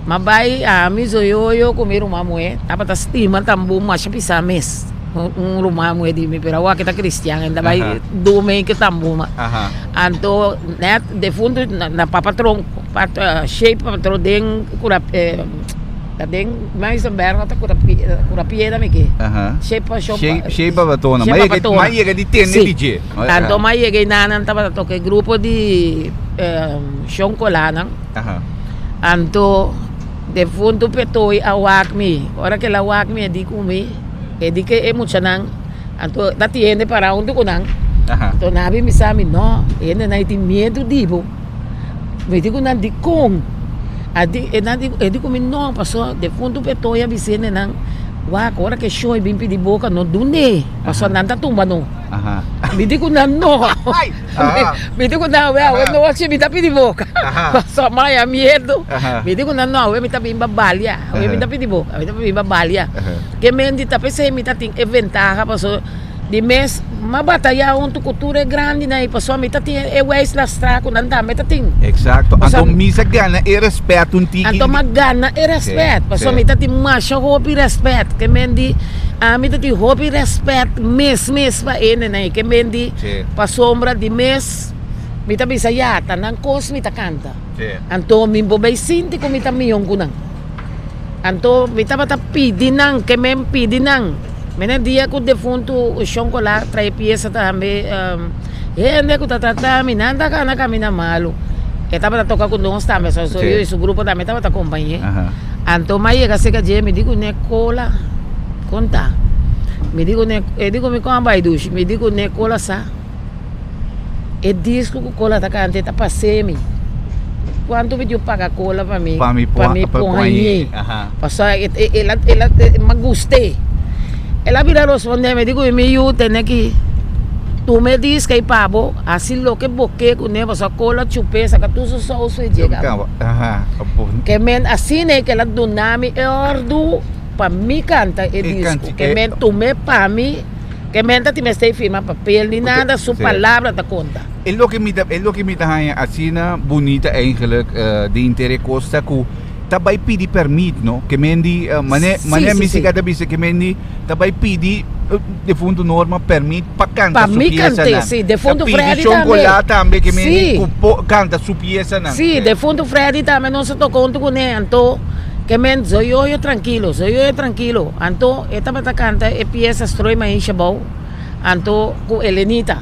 M'a bai ami, Zoyoyo ku mi ruman muhé tabata stima tambun masha pisá mes. Un ruman muhé di mi, pero awor aki ta kristian, e ta bai dome ku tambun. Anto net defuntu na papa tron, shape papa tron den kura ta den Muizenberg no ta kura kura piedra mi ke. Shape pa shop. Shape papa tona. M'a yega di tende di dje. Anto m'a yega einan tabata toka e grupo di Shonkolá nan. Anto defuntu Petoi a wak mi. Ora ku el a wak mi e di ku mi, e di ke e muchanan, anto ta tin hende pará huntu ku nan. Anto nan a bin bisa mi, no, e hendenan ei tin miedu di bo. Mi di ku nan, dikon? A di, e nan di, e di ku mi, no, pasobra defuntu Petoi a bisa e hendenan, wak, ora ku e shoi bin pidi boka no dun'é, pasobra nan ta tumba no. Mi di ku nan, no. Mi di ku nan, awe awe nochi mi ta pidi boka. Pasobra mi a miedu. Mi di ku nan, no, awe mi ta bin babalia. Awe mi ta pidi boka, mi ta bin babalia. Ke men di ta p'esei mi ta tin e ventaha pasobra di mes mi a bataya huntu ku tur e grandinan ei pasobra mi ta tin e wèis lastrá ku nan tambe ta tin. Eksakto. Anto mi sa gana e rèspèt un tiki. Anto mi a gana e rèspèt pasobra mi ta tin masha hopi rèspèt. Ke men di ami ta tin hopi rèspèt mes mes pa e hendenan ei. Ke men di. Pasobra di mes mi ta bisa ya, ta nan kos mi ta kanta. Anto mi bo bay sinti ku mi ta mion ku nan. Anto mi tabata pidi nan, ke men pidi nan. Mene dia ku defuntu Shon Kola trae piesa tambe, hende ku ta trata mi, nan ta kana kamina malu. E tabata toka ku nos tambe, so yo i su grupo tambe tabata kompañ'é. Anto mi a yega serka dje, mi di kuné, Kola, kon ta? Mi di kuné, e di ku mi kon a bai dushi, mi di kuné kola sa e disco ku kola ta kanta e ta pas'é mi. Kuantu mi tin paga kola pa mi Pa mi pa mi pa pon añe. Pasobra e el a el a mi gust'é. El a bira rospondé mi di ku mi yu tene ki tuma e disco ei pa bo hasi loke bo ke kuné pasobra kola chup'é saka tur su sous fu e dje kaba. Ke men asina ke el a duna mi e òrdu. Pa mi canta e disco ke men tume pa mi ke men ta tin mester firma papel ni nada su palabra ta conta. E loke mi ta e loke mi ta haña asina bunita eigenlijk di inter e cos ta cu ta bay pidi permit no ke men di mane mane mi si ta bisa ke men di ta bay pidi defunto Norma permit pa canta su piesanan ta pidi Shoncola tambe ke men di cu por canta su piesanan. Si defunto Freddy tambe nos a toca hunto cune anto. Ke men Zoyoyo trankilo, Zoyoyo trankilo. Anto e tabata kanta e piesa Strooi Maisha Bou, anto ku Elenita.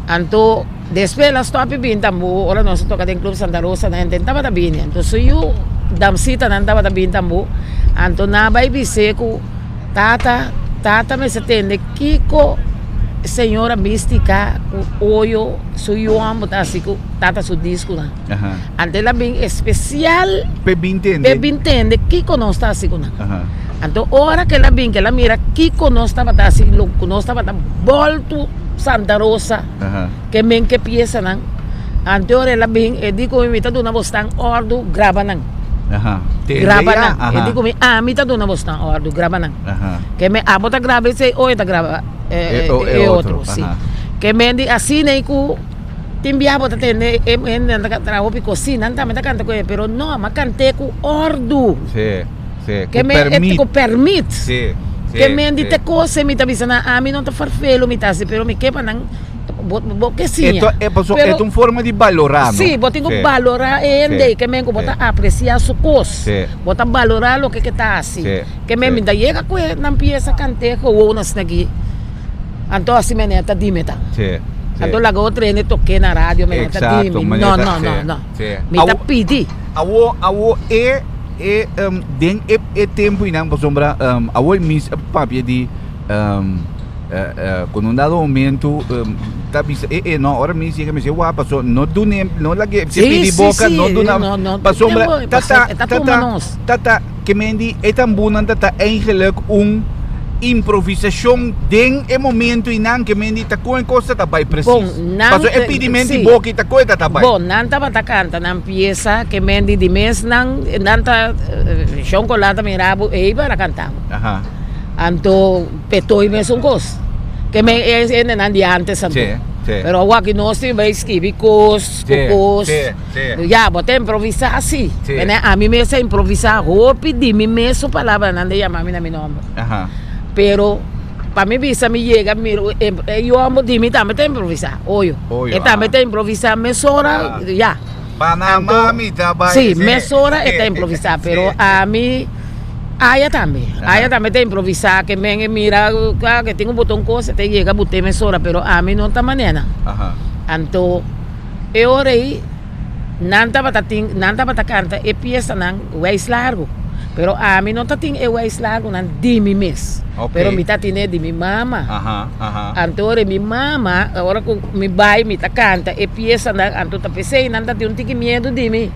Anto despues el a stòp i bin tambú, ora nos a toka den Club Santa Rosa nan hende tabata bini. Anto su yu damsitanan tabata bin tambú. Anto nan a bai bis'é ku tata, tata mester tende kiko señora Mística ku Oyo su yu hòmber ta hasi ku tata su diskunan. Anto el a bin especial P'e bin tende. p'e bin tende kiko nos ta hasi ku nan. Anto ora ku el a bin, ku el a mira kiko nos tabata hasi, lo ku nos tabata bòltu Santa Rosa, ke men ke piesanan, anto ora el a bin, e di ku mi, mi ta duna bosnan òrdu, graba nan. Graba nan. E di ku mi, ami ta duna bosnan òrdu, graba nan. Ke men, abo ta graba esei, oye ta graba e otro. Si. Ke men di asina ei ku. Tin biaha bo ta tende e hendenan ta traha hopi kos, si nan tambe ta kanta ku e, pero no, m'a kant'é ku òrdu. Sí, sí, ku Ke men pèrmit. ku pèrmit. Sí, sí, Ke men di sí. te kos e mi ta bisa nan, ami no ta farfelo mi ta hasi, pero mi ke pa nan, bo bo ke E siña. ta, e paso, e Pero ta un forma di balorá, no? Sí, bo tin ku Sí. balorá e hende, Sí, ke men ku bo sí. ta apresiá su kos. Sí. Bo ta balorá loke ke ta hasi. Sí, Ke men sí. mi ta yega ku e nan piesa kant'é gewoon asina aki. Anto asi mene ta dime ta. Sí, sí. Anto laga otro hende toke na radio mene ta Exacto, dime. mene No, ta- no, sí, no, no. sí. Mi ta Awo- pidi. Awo, awo e, e um, den e, e tempo inan pasobra um, awo e mis a papia di um, eh, eh, con un dado momento um, ta bisa e, e no, ora mis yega mi dice wa paso no dune no lage se Sí, pidi sí, boca sí, no duna no, no, pasobra tempo, tata paso, e ta tuma tata nos. tata ke men di e tambunan tata eigenlijk un. improvisashon den e momento i nan ke men di ta kon e kos ta bai presis. Bon, nan Paso e pidiment di sí. boki ta kon e ta ta bai. Bon, nan tabata kanta nan piesa ke men di di mes nan nan ta Shon Colá ta mira bo ei para kanta bo. Aha. Anto Petoy mesun kos. Ke men e hendenan di antes anto. Sí, sí. Pero awor aki nos tin bai skibi kos ku Sí, kos. sí, sí. Ya, bo ta improvisá sí. Sí. Pene ami mes a improvisá hopi di mi mes su palabranan de yama mi na mi nòmber. Aha. Pero pa mi bisa mi yega mira e yòmber di mi tambe ta improvisá, oyo. Oyo, E tambe aha. ta improvisá mesora, Ah. ya. Panamá mi ta bai. Sí, mesora e ta improvisá, pero ami Aya tambe. Aya tambe ta improvisá, ke men e mira ke tin un boton kos e ta yega bot'é mesora, pero ami no ta manera. Anto e ora ei nan tabata tin, nan tabata kanta e piesanan weis largu, pero ami no ta tin e weis largunan di mi mes, pero mi ta tin'é di mi mama. Anto ora mi mama, ora ku mi bai mi ta kanta e piesanan, anto ta p'esei nan ta tin un tiki miedu di mi,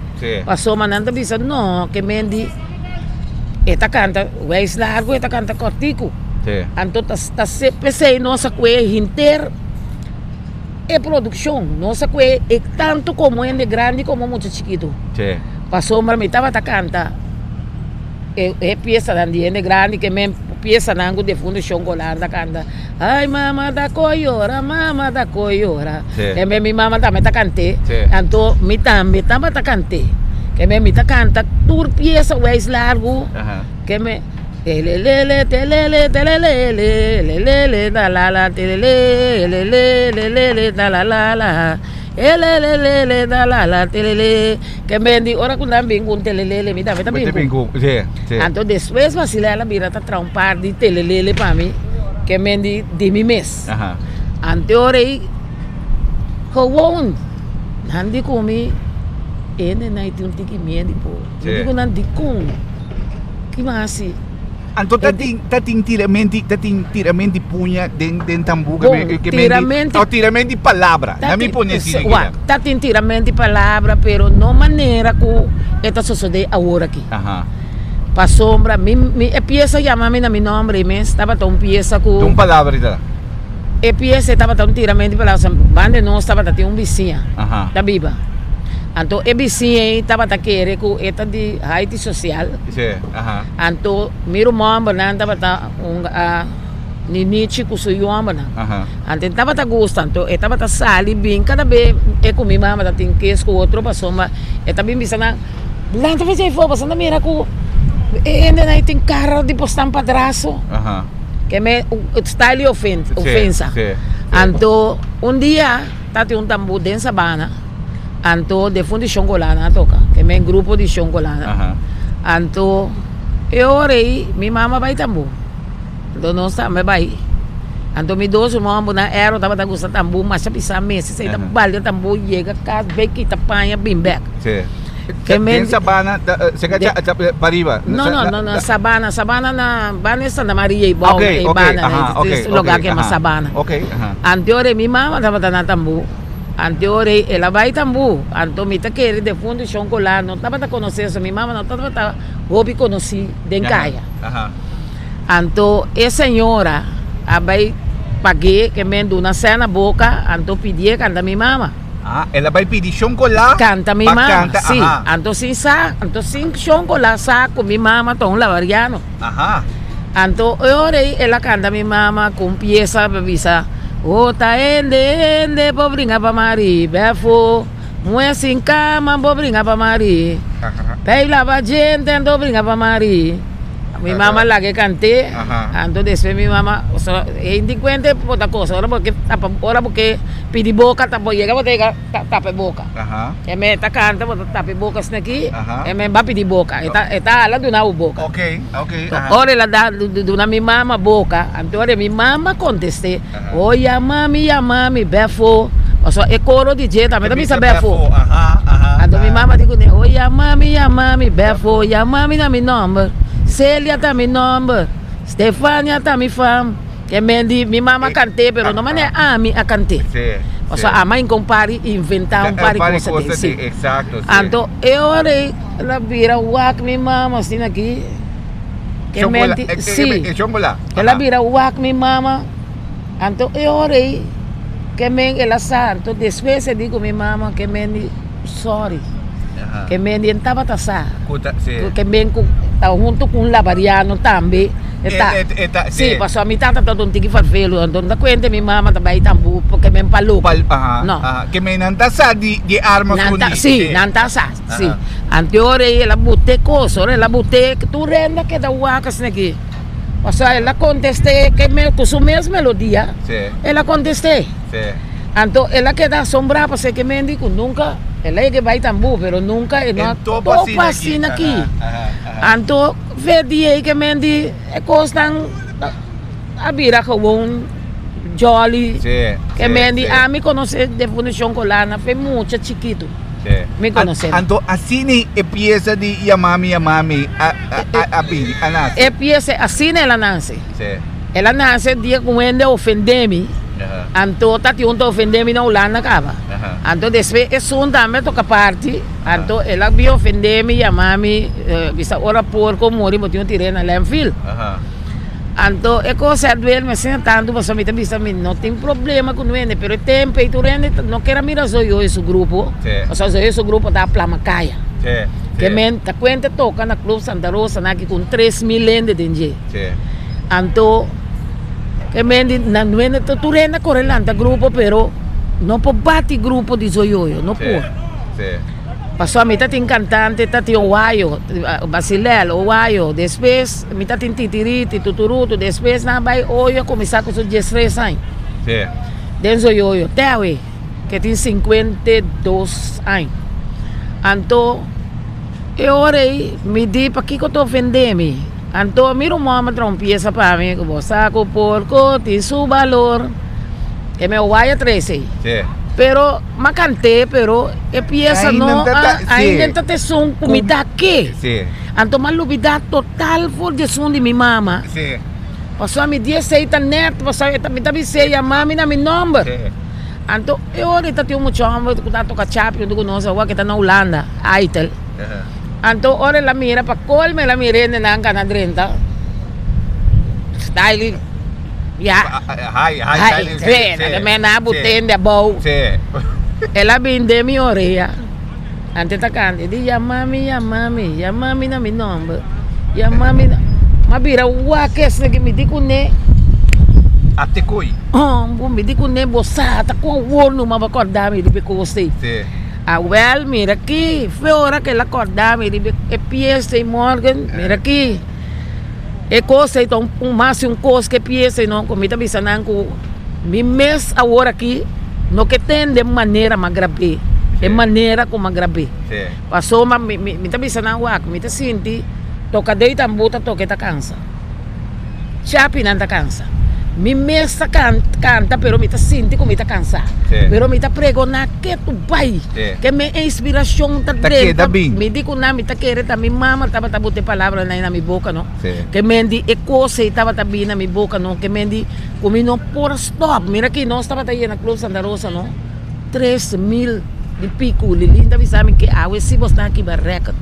pasobra nan ta bisa no ke men di. E ta kanta wijs largu, e ta kanta kòrtiku. Anto ta ta p'esei nos a kue henter e produkshon. Nos a kue e tantu komo hende grandi komo mucha chikitu. Pasobra mi tabata kanta e e piesanan di hende grandi ke men piesanan ku defuntu Shon Golar ta kanta, Ai mama ta koyora, mama ta koyora. Ke men mi mama tambe ta kant'é. Anto mi tambe tabata kant'é. Ke men mi ta kanta tur piesa wijs largu. Ke men telelele telele telelele lelele talala telele lelele lelele talalala elelelele talala telele. Ke men di ora ku nan bin ku un telelele mi tambe ta bin ku. Anto despues Vasilella bira ta traha un par di telelele pa mi ke men di di mi mes. Ante ora ei gewoon nan di ku mi e nenai tin un tiki miedu po. Mi di ku nan dikon? Ki mi hasi? Anto ta tin ta tin tiramenti ta tin tiramenti puña den den tambú ke Bon, men ke men di tiramenti o tiramenti palabra. Ta Na mi tin pone asina wak, keda. ta tin tiramenti palabra pero no manera ku e ta sosodé awor aki. Aha. Pasobra mi mi e piesa yama mi na mi nomber ei mes tabata un piesa ku Un palabra ta. E piesa ei tabata un tiramenti palabra banda di nos tabata tin un bisiña Aha. ta biba. Anto e bisiña ei tabata kere ku e ta di Haiti Social. Sí, aha. Anto mi rumannan tabata un a Ninichi ku su yu hombernan. Aha. Anto e tabata gusta, anto e tabata sali bin kada be e ku mi mama ta tin kes ku otro pasobra e ta bin bisa nan, Lanta fes ei for pasobra nan ta mira ku e hendenan ei tin kara di por stan padraso. Aha. Ke me style di ofen Sí, ofensa. sí, sí. Anto un dia tatin un tambú den Sabana. Anto defuntu Shon Golana a toka, ke men grupo di Shon Golana. Aha. Anto e ora ei mi mama bai tambú. Anto nos tambe bai. Anto mi dos ruman bu nan Errol tabata gusta tambú masha pisá mes. Esei ta Aha. balde tambú yega kas bai kita paña bin bèk. Sí. Ke men Den Sabana, ta, eh, se de kacha, ta, eh, pariba. No, Sa- no, na- no, no, na- Sabana, Sabana na banda di Santa Maria ei bou, Ok, ei ok, banda, aha, ok, es ok, lugar ke yama aha. Sabana. Ok, aha. Anto ora mi mama tabata na tambú. Anto ora ei el a bai tambú, anto mi ta kere defuntu Shon Colá no tabata konosé so mi mama no tabata hopi konosí den kaya. Anto e señora a bai pag'é ke men duna sè na boka anto pidié kanta mi mama. Ah, el a bai pidi Shon Colá Kanta mi pa mama, kanta, sí. aha. Anto sin sa, anto sin Shon Colá sa ku mi mama ta un lavariano. Aha. Anto e ora ei el a kanta mi mama ku un piesa pa bisa, O ta hende, hende por bringa pa mari, bèfo, muhé sin kama por bringa pa mari, pei laba djente anto bringa pa mari. Mi mama laga e kant'é, anto despues mi mama, osea e hende kuenta e por ta kosa, ora bo ke tapa, ora bo ke pidi boka ta bo yega bo ta yega tapa e boka. E me ta kanta bo ta tapa e boka asina aki, e me ba pidi boka, e ta e ta hala duna bo boka. Ora el a da duna mi mama boka, anto ora mi mama kontest'é, O ya mami, ya mami, bèfo. Pasobra e koro di dje tambe ta bisa bèfo. Anto mi mama di kuné, O ya mami, ya mami, bèfo, ya mami na mi nòmber, Celia ta mi nòmber, Stefania ta mi fam. Ke men di mi mama kant'é, pero no manera ami a kant'é. Pasobra ami a hinka un par di inventá un par di cosa den, si. Anto e ora ei el a bira wak mi mama asina aki. Ke men di, si. El a bira wak mi mama, anto e ora ei ke men el a sa, anto despues e di ku mi mama ke men di sorry, ke men di e tabata sa, ke men ku ta hunto ku un labariano tambe e ta, si, pasobra mi tata tabata un tiki farfelu, anto no ta kuenta mi mama ta bai tambu ke men pa loko, no. Ke men nan ta sa di arma skondí. Si, nan ta sa. Si. Anto ora ei el a but'é kos, ora el a but'é, tur hende a keda wak asina aki. Pasobra el a kontest'é ke me ku su mes melodia, el a kontest'é. Anto el a keda asombrá pasobra ke men di ku nunka el a yega bai tambú, pero nunka e no a topa asina aki. Anto fe di ei ke men di e kosnan a bira gewoon jolly. Ke men di ami konosé definishon kolana fe mucha chikitu. Mi konosé. Anto asina e piesa di Yamami Yamami a a bini, a nase? E piesa asina el a nase. El a nase dia ku un hende a ofendé mi, anto ta tin un ta ofendé mi na Hulanda kaba. Anto despues esun tambe a toka parti, anto el a bin ofendé mi, yama mi, bisa ora porko muri bo tin un tir'é na landfill. Anto e cosa a duel mi asina tanto pasobra mi ta bisa mi no tin problema cu nuende pero e tempo ey tur hende no kier a mira Zoyo y su grupo pasobra Zoyo y su grupo ta plama caya ke men ta cuenta toca na Club Santa Rosa nan aki cu un 3000 hende den dje anto ke men di nan nuende tur hende a core lanta grupo pero no por bati grupo di Zoyoyo no por. Pasobra mi ta tin cantante ta tin Owayo, Basilel, Owayo, despues mi ta tin Titiriti, Tuturutu, despues nan a bay Oyo a cuminsa cu su diestres aña. Den Zoyoyo, te awe ke tin 52 aña. Anto e ora ey mi di pakico ta ofende mi? Anto mi ruman a traha un pieza pa mi cu bo sa cu porco tin su balor, e mi Owayo a trece ey. Pero m'a kant'é, pero e piesa no a ainda ta ta esun ku mi ta ke. Anto m'a lubidá total for di esun di mi mama. Pasobra mi di esei ta nèt, pasobra mi ta bis'é yama mi na mi nòmber. Anto e ora ei ta tin un mucha hòmber ku ta toka chapi huntu ku nos awor ke ta na Hulanda, Aitel. Anto ora el a mira pa kolmo el a mira hendenan kana drenta style. Ya. Hai, hai, Hai, sí, na me na butende abou. Sí. El a bin den mi orea. Ante ta kanta, e di yama mi, yama mi, yama mi na mi nomber. Yama mi na. M'a bira wak esnan ki mi di kuné. A te koi. Hombo, mi di kuné bo sa ta kon awor numa bo a kòrda mi riba e kos ei. Sí. Awèl, mira aki, fe ora ku el a kòrda mi riba e pies ei morgen, mira aki. E kos ei ta un mas un kos ke piensa no ku mi ta bisa nan ku mi mes awor aki no ke tende manera mas grab'é e manera ku mas grab'é pasobra mi mi ta bisa nan wak mi ta sinti tokadó i tambú ta toka e ta kansa chapinan ta kansa mi mes ta kanta pero mi ta sinti ku mi ta kansa pero mi ta pregoná ketu bai ke mi inspirashon ta drenta mi di ku nan mi ta kere ta mi mama tabata buta e palabranan ei na mi boka no ke men di e kos ei tabata bini na mi boka no ke men di ku mi no por a stòp mira aki nos tabata yena Club Santa Rosa no 3000 di piku Lilin ta bisa mi ke awe si bo sta aki ba rèkòrt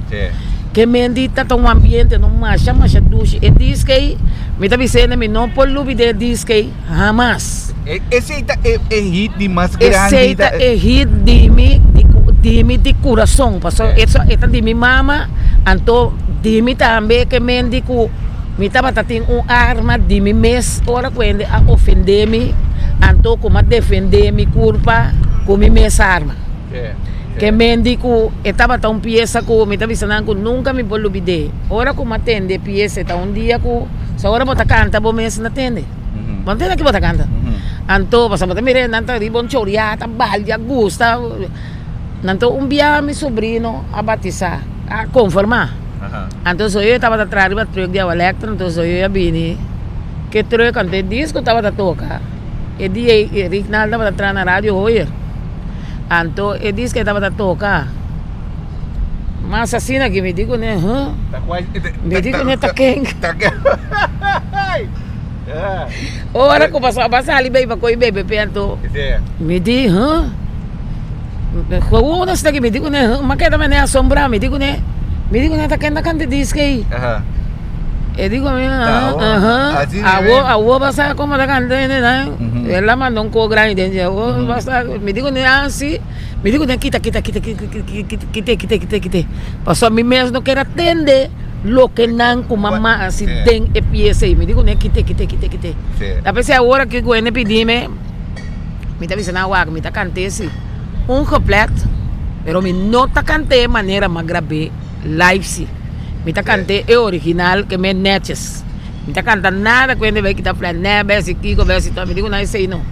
ke men di ta ta un ambiente no masha masha dushi e disk ei mi ta bisa hende mi no por lubida e disk ei hamas. Esei ta e hit di mas grandi. Esei ta e hit di mi di mi di kurason pasobra e ta di mi mama anto di mi tambe ke men di ku mi tabata tin un arma di mi mes ora ku hende a ofende mi anto ku mi a defende mi kurpa ku mi mes arma ke men di ku e tabata un piesa ku mi ta bisa nan ku nunka mi por lubid'é ora ku mi a tende e piesa e ta un dia ku sa ora bo ta kanta bo mes na tende. Bo no tende ki bo ta kanta anto pasobra bo ta mira nan ta riba un choriá ta balia gusta anto un bia mi sobrino a batisa a konformá anto soyo tabata traha riba truck di awa electro anto soyo a bini ke truck anto e disco tabata toka e dia ei Rignald tabata traha na radio Hoyer anto e disco ei tabata toka mas asina ki mi di kuné huh mi di kuné ta ken. Ora ku pasó a sali bei pa koi bebe pe anto mi di huh gewoon esaki mi di kuné huh ma keda mene asombrá mi di kuné mi di kuné ta ken ta kanta e disk ei. E di ku mi, Aha, awo, awo bo sa komo ta kanta hende nan? El a manda un ko grandi den dje, awo bo sa, mi di ku ne, ah si, mi di ku ne kita, kita, kita, kita, kite, kite, kite, kite, pasobra mi mes no ker a tende loke nan ku mama a hasi den e piesa ei, mi di ku ne kite, kite, kite, kite. Ta p'esei awor aki ku hende pidi mi, mi ta bisa nan wak, mi ta kant'é si un geplet, pero mi no ta kant'é manera mas grab'é. Live si. Mi ta kant'é e original ke men netjes. Mi ta kanta nada ku hende bai kita fla nè besi kiko besi to. Mi di ku nan esei no.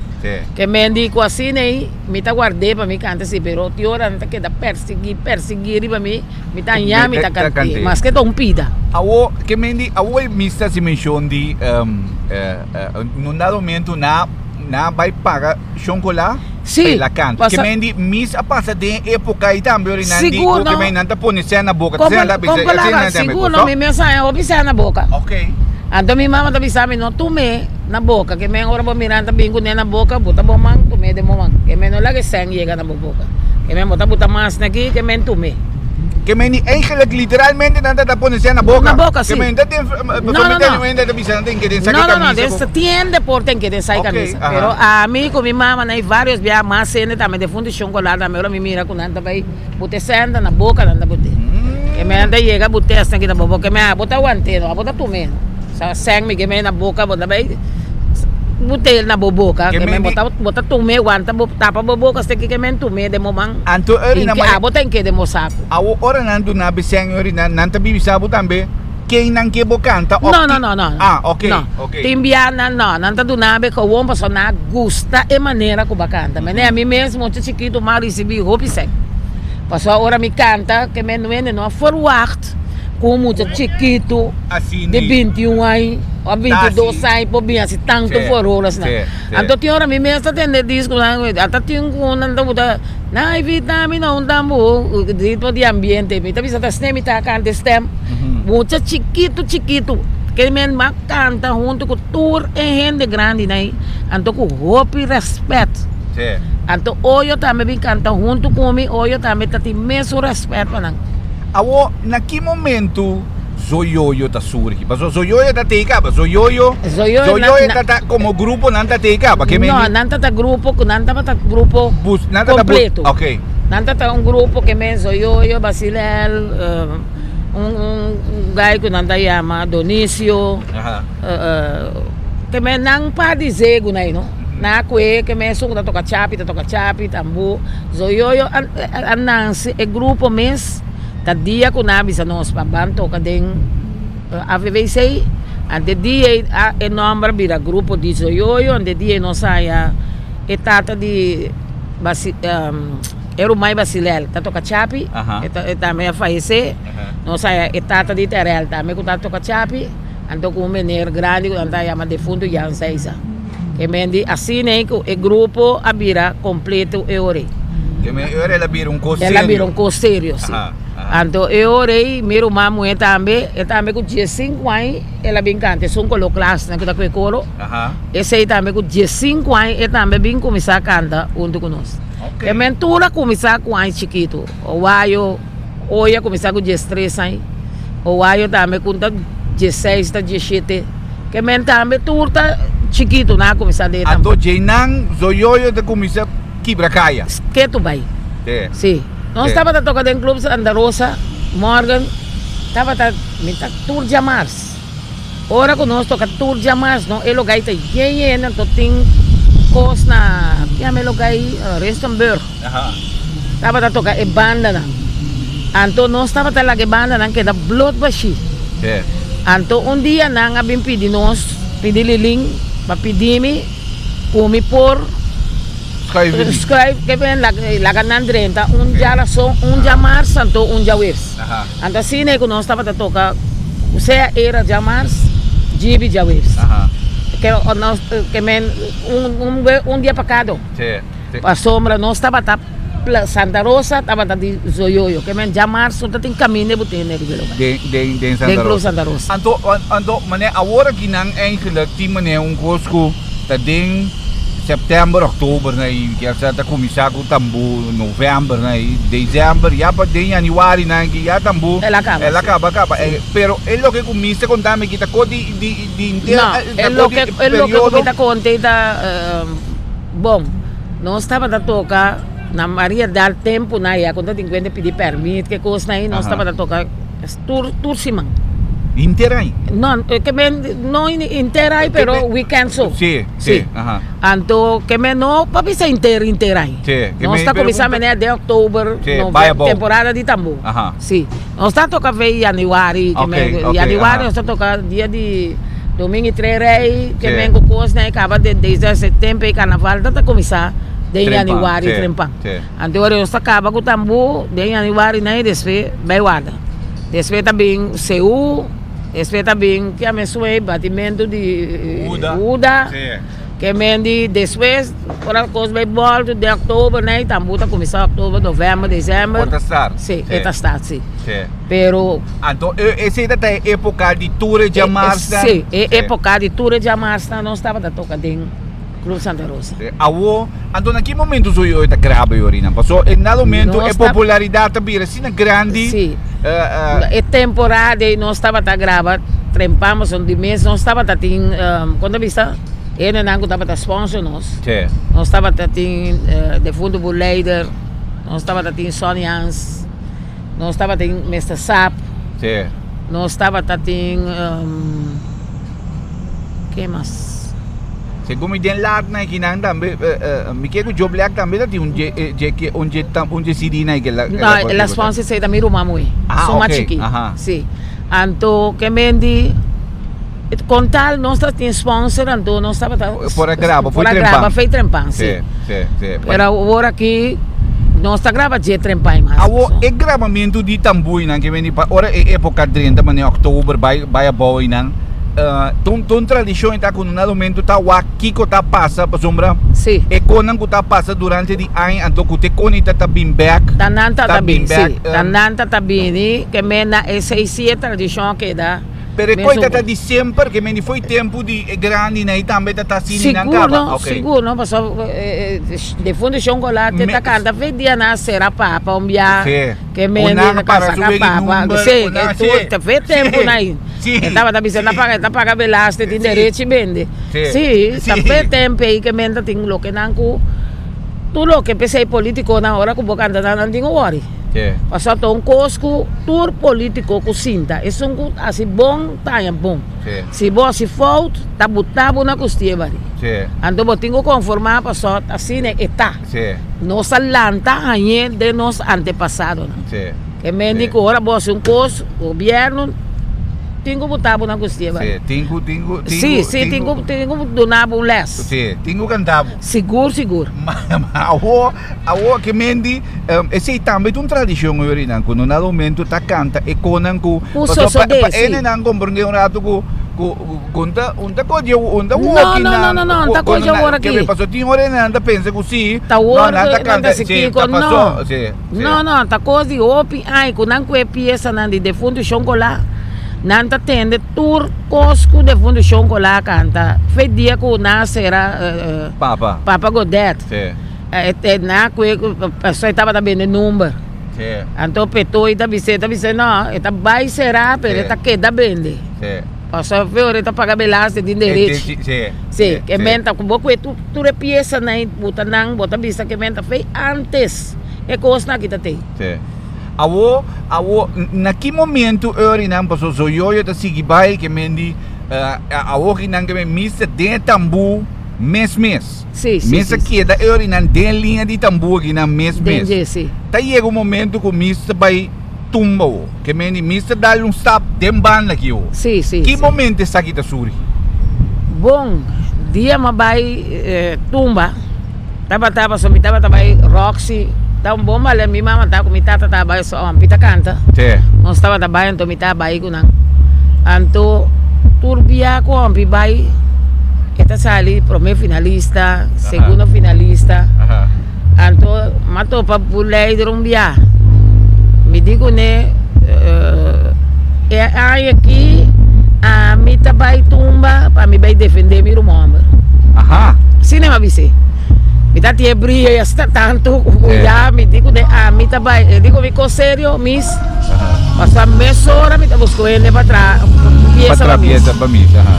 Ke men di ku asina ei mi ta guard'é pa mi kanta si pero ti ora nan ta keda persiguí persiguí riba mi, mi ta hañá mi ta kant'é maske ta un pida. Awo ke men di awo e mester hasi menshon di un dado momento na na bai paga shonkola. Sí, la canta. pasa- Ke men di mis a pasa den época ei tambe ora nan di Sigur ku no. ke men nan ta pone sèn na boka. Kompa, Sèn ta bisa, kompa sèn laga, nan tambe sigur ku no, mi mes haña hopi sèn na boka. Ok. Anto mi mama ta bisa mi no tum'é na boka, ke men ora bo mira nan ta bin kuné na boka, bo ta bo man tum'é den bo man. Ke men no laga e sèn yega na bo boka. Ke men bo ta buta mas na aki, ke men tum'é. Ke men di eigenlijk literalmente nan ta ta pone sèn na boka. Na boka, si. Ke men ta den, No, pasobra no, mi no. tende un hende ta bisa nan tin ke den saki No, no, no, kamisa den bo. tien deporte en ke den sai Ok, kamisa. aha. Pero ami ku mi mama na e varios bia mas hende tambe den fundishon kolar tambe ora mi mira ku nan ta bai bute sènta na boka nan ta bute. Ke men ta yega bute asina kita bobo ke men abo ta want'é no abo ta tum'é no. Sa sèn mi ke men na boka bo ta bai bute na bo boka Ke ke men men bo di ta bo ta tum'é wanta bo tapa bo boka asina ke men tum'é den bo man Anto ora i na ke mane abo ta enke den bo saku. Awo ora nan duna bo sèn ora nan nan ta bibi sa bo tambe. Ken nan ke bo kanta of No, no, ti no, no. Ah, ok, No. ok. Tin bia nan no, nan ta duna be gewoon pasobra nan a gusta e manera ku bo a kanta. Mene ami mes mucha chikitu m'a risibi hopi sèn. Pasobra ora mi kanta ke men wende no a ferwagt ku un mucha chikitu Así di ni. binti un aña of Ta binti dos así. aña por bin hasi tantu Sí, furor asina. sí, sí. Anto tin ora mi mes ta tende diskonan ata tin ku nan ta buta Nan a invita mi na un tambu ritmo di ambiente. Mi ta bisa ta sne mi ta kanta e stem. Mucha chikitu chikitu ke men a kanta huntu ku tur e hende grandinan ei. Anto ku hopi rèspèt. Anto oyo tambe bin kanta huntu ku mi, oyo tambe ta tin mesun rèspèt pa nan. Awor, na ki momentu Zoyoyo ta surgi? Pasobra Zoyoyo ta tei kaba. Zoyoyo, Zoyoyo na- Zoyoyo na- ta ta komo grupo nan ta tei kaba. Ke No, meni nan ta ta grupo ku nan tabata grupo bus nan ta ta bus kompleto. ok. Nan ta ta un grupo ke men Zoyoyo, Basilel, eh, un un un guy ku nan ta yama Donicio, Aha. eh, eh, ke men nan par di zegu na ei no. Nan a kue ke men esun ku ta toka chapi ta toka chapi, tambu. Zoyoyo a a nanse e grupo mes. Ta dia ku nan a bisa nos pa ban toka den AVVC, ante dia ei e nòmber a bira Grupo di Zoyoyo, ante dia ei nos haña e tata di e Rumai Basilel ta toka chapi, e tambe a fayesé, nos haña e tata di Terel tambe ku ta toka chapi, anto ku un meneer grandi ku nan ta yama defuntu Jan Seiza. Ke men di asina ei ku e grupo a bira kompleto e ora ei. Ke men e ora el a bira un kos El a bira serio. un kos serio, si. Aha, aha. Anto e ora ei mi ruman muhé tambe, e tambe ku diesinku aña el a bin kanta esun kolo klasnan ku ta ku e koro. Aha. Esei tambe ku diesinku aña e tambe bin kuminsá kanta huntu ku nos. Ok. Ke men tur a kuminsá ku aña chikitu. Owayo, Oy a kuminsá ku diestres aña. Owayo tambe ku ta diesseis ta dieshete. Ke men tambe tur ta chikitu nan a kuminsá den e Anto tambor. djeinan Zoyoyo ta kuminsá kibra kaya. Ketu bai. Te. Sí. Nos Te. tabata toka den Club Santa Rosa, Morgan tabata mi ta tur djamars. Ora ku nos toka tur djamars no e lugá ta yen yen anto tin kos na kiami e lugá ei Rustenburg. Aha. Tabata toka e bandanan. Anto nos tabata laga e bandanan keda blot bashí. Sí. Anto un dia nan a bin pidi nos, pidi Lilin pa pidi mi ku mi por Schuif di. schuif ke ben laga nan drenta un djarason, un djamars anto un djaweps. Aha. Anto asina e ku nos tabata toka sea era djamars, djibi djaweps. Aha. Ke nos ke men un un un dia pa kada. Sí. Pasobra nos tabata Santa Rosa tabata di Zoyoyo ke men djamarzo ta tin kaminda bo tene riba e lugar. Den den den Santa Den Club Rosa. Santa Rosa. Anto anto mane awor aki nan eigenlijk tin mane un kos ku ta den September, October na y kier sa ta cuminsa cu tambu November na y December ya pa den Januari na ki ya tambu El a caba, el a si. caba caba pero e loke cu mi ta conta mi ki ta co di di di inter No, ta e co loke di e loke cu mi periodo ta conta ta bon nos tabata toca na Maria Dal tempo na ya cu ta tin cuenta pidi permit ke cos na y nos tabata toca Tur tur siman. Henter ai? No, ke men no henter ai pero weekend so. Si, si, aha. Anto ke men no pa bisa henter henter ai. Si, ke Nos men ta pero kuminsá mene den oktober, Si, bai abou. temporada di tambú. Aha. Si. Nos ta toka vei januari, ke men Ok, ok, januari aha. nos ta toka dia di Domingo i Tres Rei, ke Si. men ku kosnan e kaba den desde september e karnaval ta ta kuminsá den Trempan, januari si, trempan. si. Anto ora nos ta kaba ku tambú den januari nan i despues bai warda. Despues ta bin Seú, despues ta bin kia men suei batimentu di Huda, ke men di despues ora kos bai bòltu den oktober nan i tambú ta kuminsá oktober, novèmber, desèmber. Por ta start. Sí, e ta start sí. Pero. Anto esei ta ta e époka di tur e djamarsnan? Sí, e époka di tur e djamarsnan nos tabata toka den. Club Santa Rosa. Awo, anto na ki momento zo yo ta graba yo Rina? Paso en dado momento e popularidad ta bira asina grandi. Sí. E temporada ei nos tabata graba trempamos un di mes nos tabata tin kon ta bisa hendenan ku tabata sponsor nos. Sí. Nos tabata tin Defunto Buleider, nos tabata tin Sonny Hans, nos tabata tin Mister Sap. Sí. Nos tabata tin Ke mas? Segun mi den laat na ekinan tambe, mi ke ku Joe Black tambe ta tin un dje dje ke un dje tam un dje CD na eke la No, la sponsor esei ta mi ruman muhé. Ah, Su mas ok, chikí. aha. Sí. Anto ke men di kon tal nos ta tin sponsor anto nos tabata Por a graba, por foi a graba trempan. foi trempan, sí. Sí, sí, sí. Pero awor aki nos ta graba dje trempan mas. Awor e grabamentu di tambuinan ke men di pa ora e epoka drenta manera oktober bai bai abou einan Ta un ta un tradishon e ta ku na momento ta wak kiko ta pasa pasobra Sí. e konan ku ta pasa durante di aña anto ku te konita ta bin bek Ta nan ta ta ta bin bin, sí. bek Ta nan ta ta bini ke men na esei sí e tradishon a keda Pero e mesun koita ta ku. di semper ke men di foi tempu di e grandinan i tambe ta ta asina nan Sigur kaba no, ok. sigur no pasobra defuntu Shonkolate Me ta kanta fe dia nan a sera papa un bia Sí. ke men Una di para saka su papa number, sí una ke tur sí. ta fe tempu Sí. nan ei. Sí. E tabata bisa ta paga, ta paga belaste, tin Sí. derechi bende. Sí. Sí, ta Sí. fe tempu ei ke men ta tin loke nan ku tur loke p'esei politikonan ora ku bo kanta nan nan tin ku wòri. Sí. Pasobra ta un kos ku tur politiko ku sinta, esun ku hasi bon ta haña bon. Sí. Si bo hasi fout, ta buta bo na kustie bari. Sí. Anto bo tin ku konformá pasobra asina e ta. Sí. Nos a lanta hañ'é den nos antepasadonan. Sí. E men di Sí. ku ora bo hasi un kos, gobièrnu tin ku buta bo na kustie bai. Sí, tin ku, tin ku, tin Sí, ku, sí, tin ku, tin ku duna bo un lès. Sí, tin ku kanta bo. Sigur, sigur. Ma, ma awo, awo ke men di, esei tambe ta un tradishon yorinan, ku no na momento ta kanta e konan ku, Ku pasobra pa, sosodé, pa sí. enenan komprendé un ratu ku, ku, ku un ta, un ta koge, un ta No, woki no, no, nan, no, no, un ta ku, koge ku, awor ke aki. pasobra tin ora enenan ta pensa ku sí, Ta no, wor nan ta nan kanta, ta si sí, kiko, ta pasó, no. sí. Sí. No, no, ta kos di hopi ai ku nan ku e piesanan di defuntu Shonkolá. Nan ta tende tur kos ku defuntu Shonkolá a kanta fe dia ku nan a sera Papa. Papa Godet. Sí. E nan ku e pasobra e tabata bende number. Sí. Anto Petoy ta bis'é, ta bis'é no, e ta bai sera pero e ta keda bende. Sí. Pasobra fe ora e ta paga belasting tin derechi. Sí. Sí, ke men ta ku bo ku e tur e piesanan buta nan, bo ta bisa ke men ta fe antes. E kosnan aki ta tei. Sí. Awo, awo, na ki momento Eurinan paso Zoyoyo ta sigui bai ke men di awo ki nan ke men mester den e tambú mes mes. Sí, sí, Mester sí, sí. keda Eurinan den liña di tambú aki nan mes Den mes. dje, sí. Ta yega un momento ku mester bai tumba wo. Ke men di mester dal un stap den banda aki wo. Sí, sí, Ki sí. momento esaki ta surgi? Bon, dia mi a bai tumba. Tabata pasobra mi tabata bai Roxy, ta un bon bale mi mama ta ku mi tata ta bai so ampi ta kanta. Sí. Nos tabata bai anto mi ta bai ku nan. Anto tur bia ku ampi bai e ta sali prome finalista, segundo finalista. Aha. Anto m'a topa ku leider un bia. Mi di kuné e aña aki ami ta bai tumba pa mi bai defende mi ruman homber. Aha. Asina mi a bis'é. Mi ta tin e brio ya asina tantu ku ya mi di ku den ami ta bai. E di ku mi kos serio mis pasobra mesora mi ta buska un hende pa traha piesa pa mis.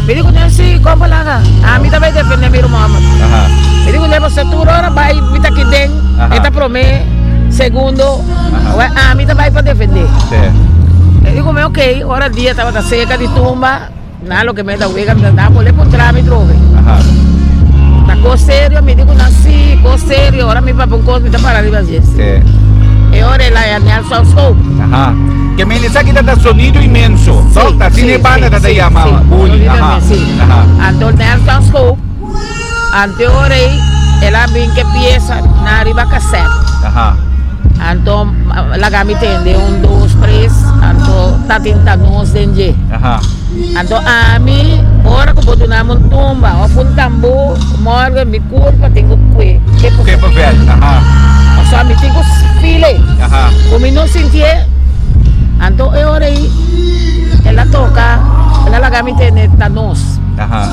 Mi di ku den si kon palabra ami ta bai defende mi ruman. Mi di ku den pasobra tur ora bai mi ta kiden e ta prome, segundo, ami ta bai pa defende. E di ku mi ok ora dia tabata serka di tumba. Na loke mi ta wega mi ta da bole puntra mi trobe. Ta kos serio mi di ku nan si kos serio ora mi papia un kos mi ta para riba dje si. E ora el a Nelson Scope. Aha. Ke men esaki ta ta sonido inmenso. Si, Toch? Ta si, asina e banda si, ta ta si, yama si. Buli. Sonido Aha. inmenso, si. Aha. Anto Nelson Scope ante ora ei el a bin ke piesa na riba cassette. Aha. Anto laga mi tende un dos tres anto ta tin ta nos den dje. Aha. Anto ami ora ku bo duna mi un tumba of un tambú morgen mi kurpa tin ku kue Kue papel. Aha. Pasobra mi tin ku feel e. Aha. Ku mi no sintié anto e ora ei el a toka el a laga mi tende ta nos. Aha.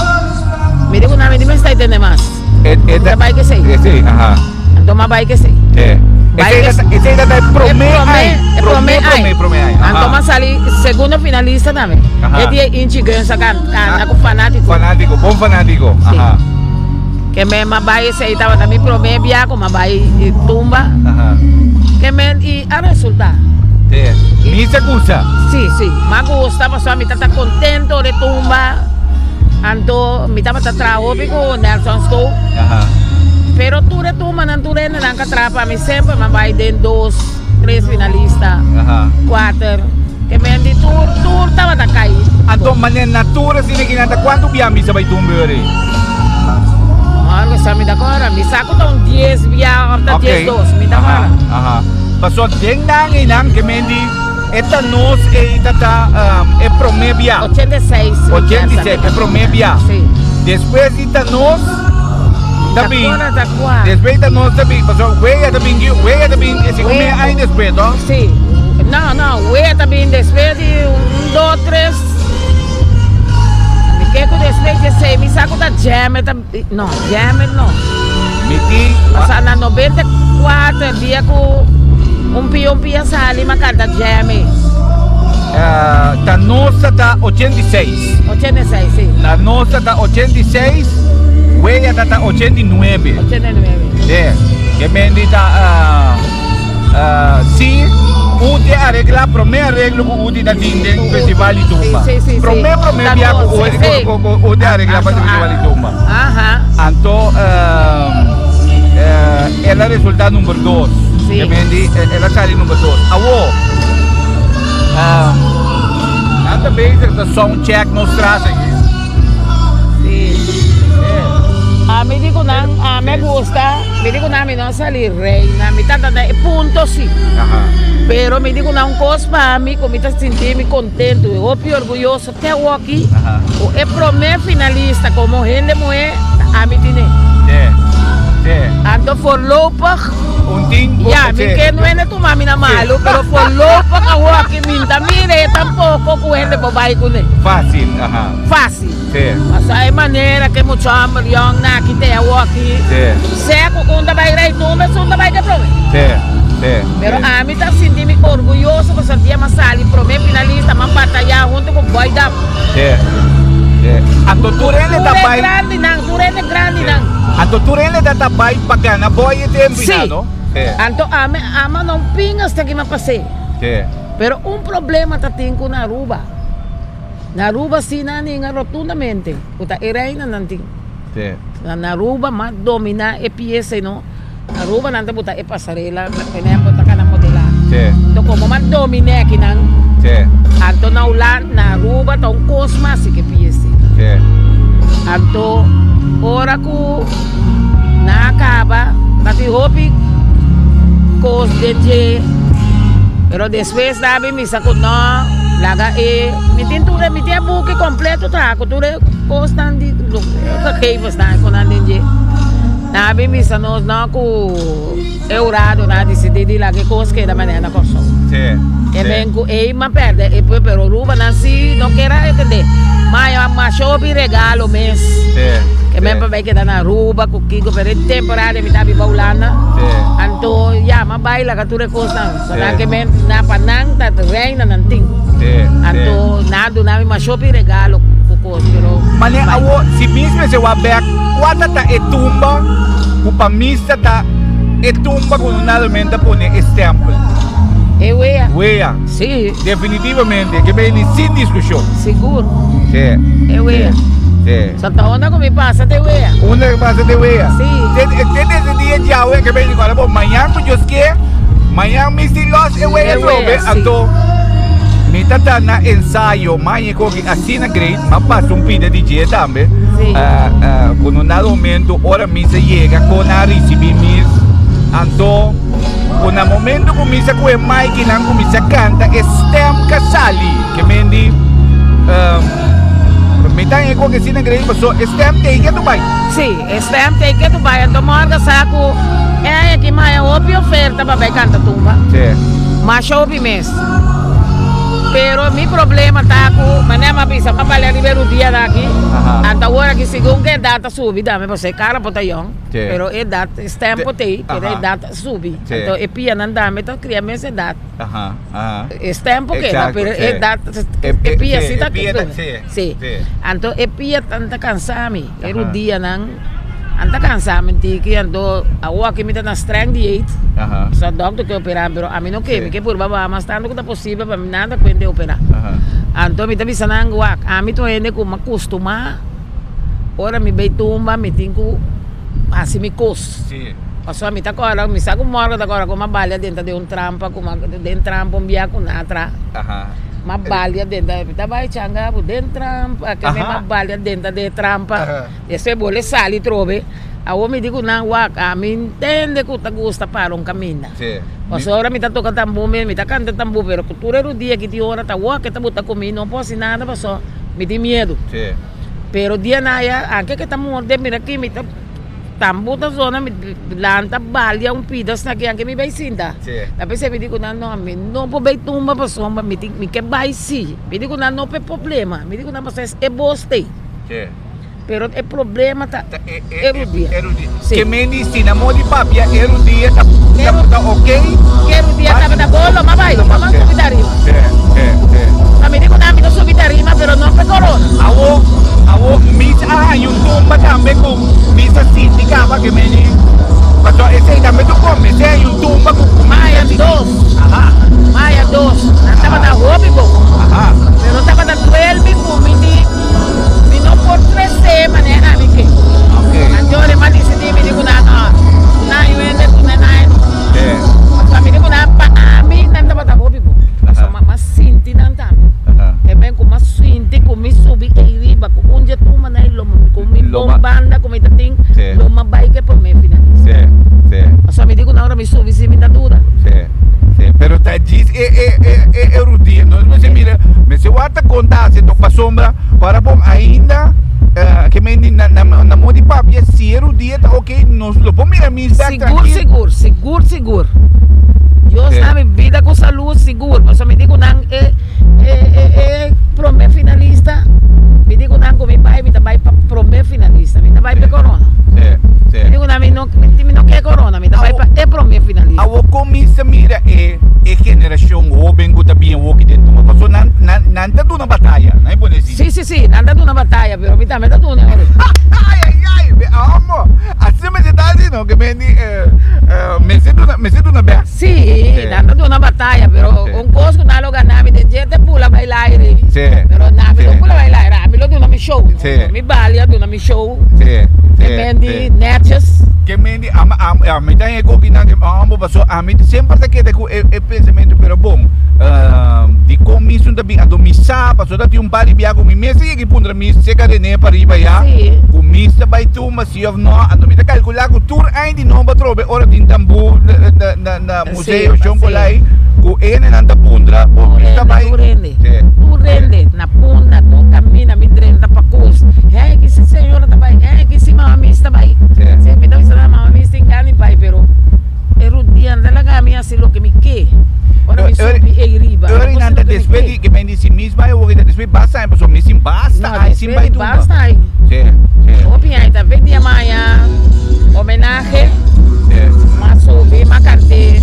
Mi di ku nan mi di mester tende mas. E Mi ta bai kesei. Esei, aha. Anto ma bai kesei. E. Bai Esei ta esei ta e promé ai. E promé ai. Promé promé ai. Anto ma sali segundo finalista tambe. Aha. E dia Inchi Guns a kan kanta ku fanátiko. Fanátiko, bon fanátiko. Si. Aha. Ke men ma bai esei tabata mi promé bia ku ma bai tumba. Aha. Ke men i a resultá. Si. Mi sa gusta. Si, si. Ma gusta pasobra mi ta kontento de tumba. Anto mi tabata traha hopi ku Nelson Scope. Aha. Pero tur e tumbanan tur hendenan ka traha pa mi semper mi a bai den dos, tres finalista, Aha. kuater. Ke men di tur tur tabata kai. Anto manera natura asina ki nan ta kuantu bia mi sa bai tumba yori? Morgen sa mi ta kora. Mi sa ku ta un dies bia of ta dies dos. Mi ta kora. Aha. Pasobra den nan einan ke men di. E ta nos ei ta ta e prome bia. 86. 86, e prome bia. Sí. Despues di ta nos ta bin. Ta ta kua. Despues di ta nos ta bin, pasobra wea ta bin, wea ta bin e segun me aña despues, to? Sí. No, no, wea ta bin despues di un, dos, tres. Mi ke ku despues di esei, mi sa ku ta Jammer ta, no, Jammer no. Mi tin. Pasa na 94 dia ku un pia un pia sali ma kanta Jammy. Ta nosa ta 86. 86 si. Ta nosa ta 86, Weya ta ta 89. 89. Sí. Ke mendi ta si Uti a regla prome areglo ku Uti ta tin den festival di tumba. Sí, sí, sí. Prome prome bia ku Uti a regla pa festival di tumba. Aha. Anto el a resulta number dos. Sí. Ke men di el a sali number dos. Awo nan ta bezig ta sound check nos tras aki. Sí. A mi di ku nan a me gusta, mi di ku nan mi no sali reina, mi ta ta e punto si. Aha. Pero mi di ku nan un kos pa mi ku mi ta sinti mi kontentu i hopi orguyoso. Te awoki ku e promé finalista komo hende muhé ta ami tine. Anto voorlopig, ya, mi ke no hende tuma mi na malu, pero voorlopig awoki mi ta mira e tampoko ku hende por bai kuné. Fásil, aha. Fásil. Pasobra e manera ku e mucha hòmber yòn nan aki te awoki, sea ku un ta bai rei tumba, esun ta bai ke promé. Pero ami ta sinti mi orguyoso pasobra dia m'a sali prome finalista, m'a bataya hunto ku Boy Dap. Anto tur hende ta Tur bai. e grandinan, tur hende grandinan. Anto tur hende ta ta bai pa gana Boy e tempu Sí. ina, no? Anto ami ama no pin hasta ki m'a pas'é. Pero un problema ta tin ku na Aruba. Na Aruba si nan ninga rotundamente ku ta e reinanan tin. Na Aruba m'a domina e piesa no. Aruba nan ta buta e pasarela por ehempel ta kana modela. Sí. Enton como man domine aki nan. Sí. Anto na Hulanda, na Aruba ta un cos mas si ke piese. Sí. Anto ora cu nan a caba ta tin hopi cos den dje pero despues nan a bin bisa cu no laga e mi tin tur e mi tin e buki completo traha cu tur e cosnan di gegevens nan cu nan den dje. Nan a bin bisa nos no ku e huradonan a disidí di laga e kos keda manera na Kòrsou. Sí, E sí. men ku ei m'a pèrdè e pue pero Aruba nan sí no ker a entendé. Maya masha hopi regalo mes. Ke men pa bai keda na Aruba ku kiko pero e temporada mi ta biba Hulanda. Anto ya m'a bai laga tur e kosnan. So nan ke men na pa nan ta reina nan tin. Anto nan a duna mi masha hopi regalo ku kos pero. Mane awo si mis mester wak bek kua ta ta e tumba ku pa mis ta ta e tumba ku normalmente ta pone e stempel? E wea. Wea. Si. Definitivamente, ke beni sin diskushon. Sigur. Si. E wea. Si. So ta unda ku mi pasa te wea. Unda ku pasa te wea. Si. Te te desde dia djawe ke beni kora bo mañan ku Dios ke, mañan mi si los e wea trobe, anto mi ta ta na ensayo maña koki asina great, m'a pasa un pida di dje tambe. Si. Ku no dado momento ora mi sa yega kon a risibi mis, anto Ku na momento ku mi sa ku e maikinan kuminsá kanta e stem ka sali ke men di mi ta haña ku asina grei paso e stem tei ke tu bai. Sí, e stem tei ke tu bai anto morgen sa ku e aña aki mi haña hopi oferta pa bai kanta tumba. Sí. Masha hopi mes. Pero mi problema ta ku manera mi a bisa mi a bali ariba e rudia aki anto awor aki segun ku edat ta subi tambe pasobra e kara por ta yòn. Pero edat es tempo tei pero edat a subi. Anto e pianan tambe ta cria mes edat. Es tempo keda pero edat e pia si ta si. Anto e pia tan ta cansa mi e rudianan an ta cansa mi tiki anto awor aki mi ta na strength dieet sa dokter ke opera pero ami no ke mi ke purba baha mas tanto ku ta posibel pa mi nada kuenta e opera. Anto mi ta bisa nan wak ami ta un hende ku mi a costuma. Ora mi bay tumba mi tin cu haci mi cos. Pasobra mi ta corda, mi sa cu morgen ta corda cu m'a balia dentro den un trampa, cu m'a den trampa un bia cu natra. M'a balia dentro, mi ta bay changa bu den trampa, ke mi m'a balia dentro den e trampa. Despues bo le sali trobe. Awor mi di cu nan, wak, ami ntende cu ta gusta para un caminda. Pasobra ora mi ta toca tambú mi ta canta tambú, pero cu tur e rudia ki tin ora ta wak ke ta buta cu mi, no por haci nada pasobra mi tin miedu. Pero dia na ya anke ke ta morde mira aki mi ta tambu ta zona mi lanta balia un pida snaki anke mi bai sinta. Ta p'esei mi di ku nan no mi no por bai tumba pasobra mi tin mi ke bai si. Mi di ku nan no por e problema mi di ku nan pasobra e bos t'ei. Pero e problema ta e rudia. Ke men di si na modo di papia e rudia ta ta ok. Ke rudia tabata bon lo mas bai lo mas subi tarima. Pa mi di ku nan mi ta subi tarima pero no pa e corona. Awo awo mis a haña un tumba tambe ku mis a sinti kaba ke men di pasobra esei tambe ta komensé haña un tumba ku ku mis a sinti. Maya dos maya dos nan tabata hopi bon pero tabata duel mi ku mi di Mi no por trece manera ami ke. Anto ora mi a dicidi mi di cu nan no, cu nan yu hende cu nan nan no. Pasobra mi di cu nan pa ami nan tabata hopi bon. Pasobra mi a sinti nan tambe. E men cu mi a sinti cu mi subi ey riba cu un dje tuma nan lo cu mi bon banda cu mi ta tin lo mi a bay ke prome finalista. Pasobra mi di cu nan ora mi subi si mi ta duda. Pero ta djis e rudia. Nos mester mira, mester wak. Ta konta hasi tok pasobra ora bo ainda ke men di na na mo di papia si e rudia ta ok nos lo por mira mis bek Sigur trankil. sigur sigur sigur Dios Sí. na mi bida ku salud sigur pasobra mi di ku nan e e e e prome finalista mi di ku nan ku mi bai mi ta bai pa prome finalista mi ta bai pa e corona Sí, sí. mi di ku nan mi no mi no ke corona mi ta bai pa e prome finalista. Awor kon mi sa mira e e generashon hoben ku ta bin awoki den tumba pasobra nan nan nan ta duna bataya nan e pone si. Si si si nan ta duna bataya pero mi tambe ta duna ora. Ay ay ay mi amo asina mester ta asi no ke men di mester duna mester duna bek. Si nan ta duna bataya pero un kos ku nan lo gana mi den dje te pula bai laire pero nan mi no pula bai laire ami lo duna mi show mi bali a duna mi show ke men di netjes. Ke men di ami ami ta heko kinan ke amo pasobra ami semper ta keda ku e pensamentu pero bon dikon mi sun ta bin anto mi sa pasobra ta tin un par di bia ku mi mes ta yega i puntra mi seka Rene pariba ya ku mi ta bai tumba si of no anto mi ta kalkula ku tur aña di nobo atrobe ora tin tambu na museo Shon Kolai ku e hendenan ta puntra bo mi ta bai. Tur hende tur hende na punda tur kaminda mi drenta pa kos hey ki si señora ta bai hey ki si mama mis ta bai si mi ta bisa nan mama mis tin gana di bai pero e rudian ta laga mi hasi loke mi ke ora mi subi ei riba Ora nan ta despues di ke men di. mendi si mis bai awor despues basta aña pasobra mi sin basta No, aña sin despues bai di tumba. basta aña. Sí, sí. Hopi aña ta ve dia maña homenahe Sí. m'a subi m'a kant'é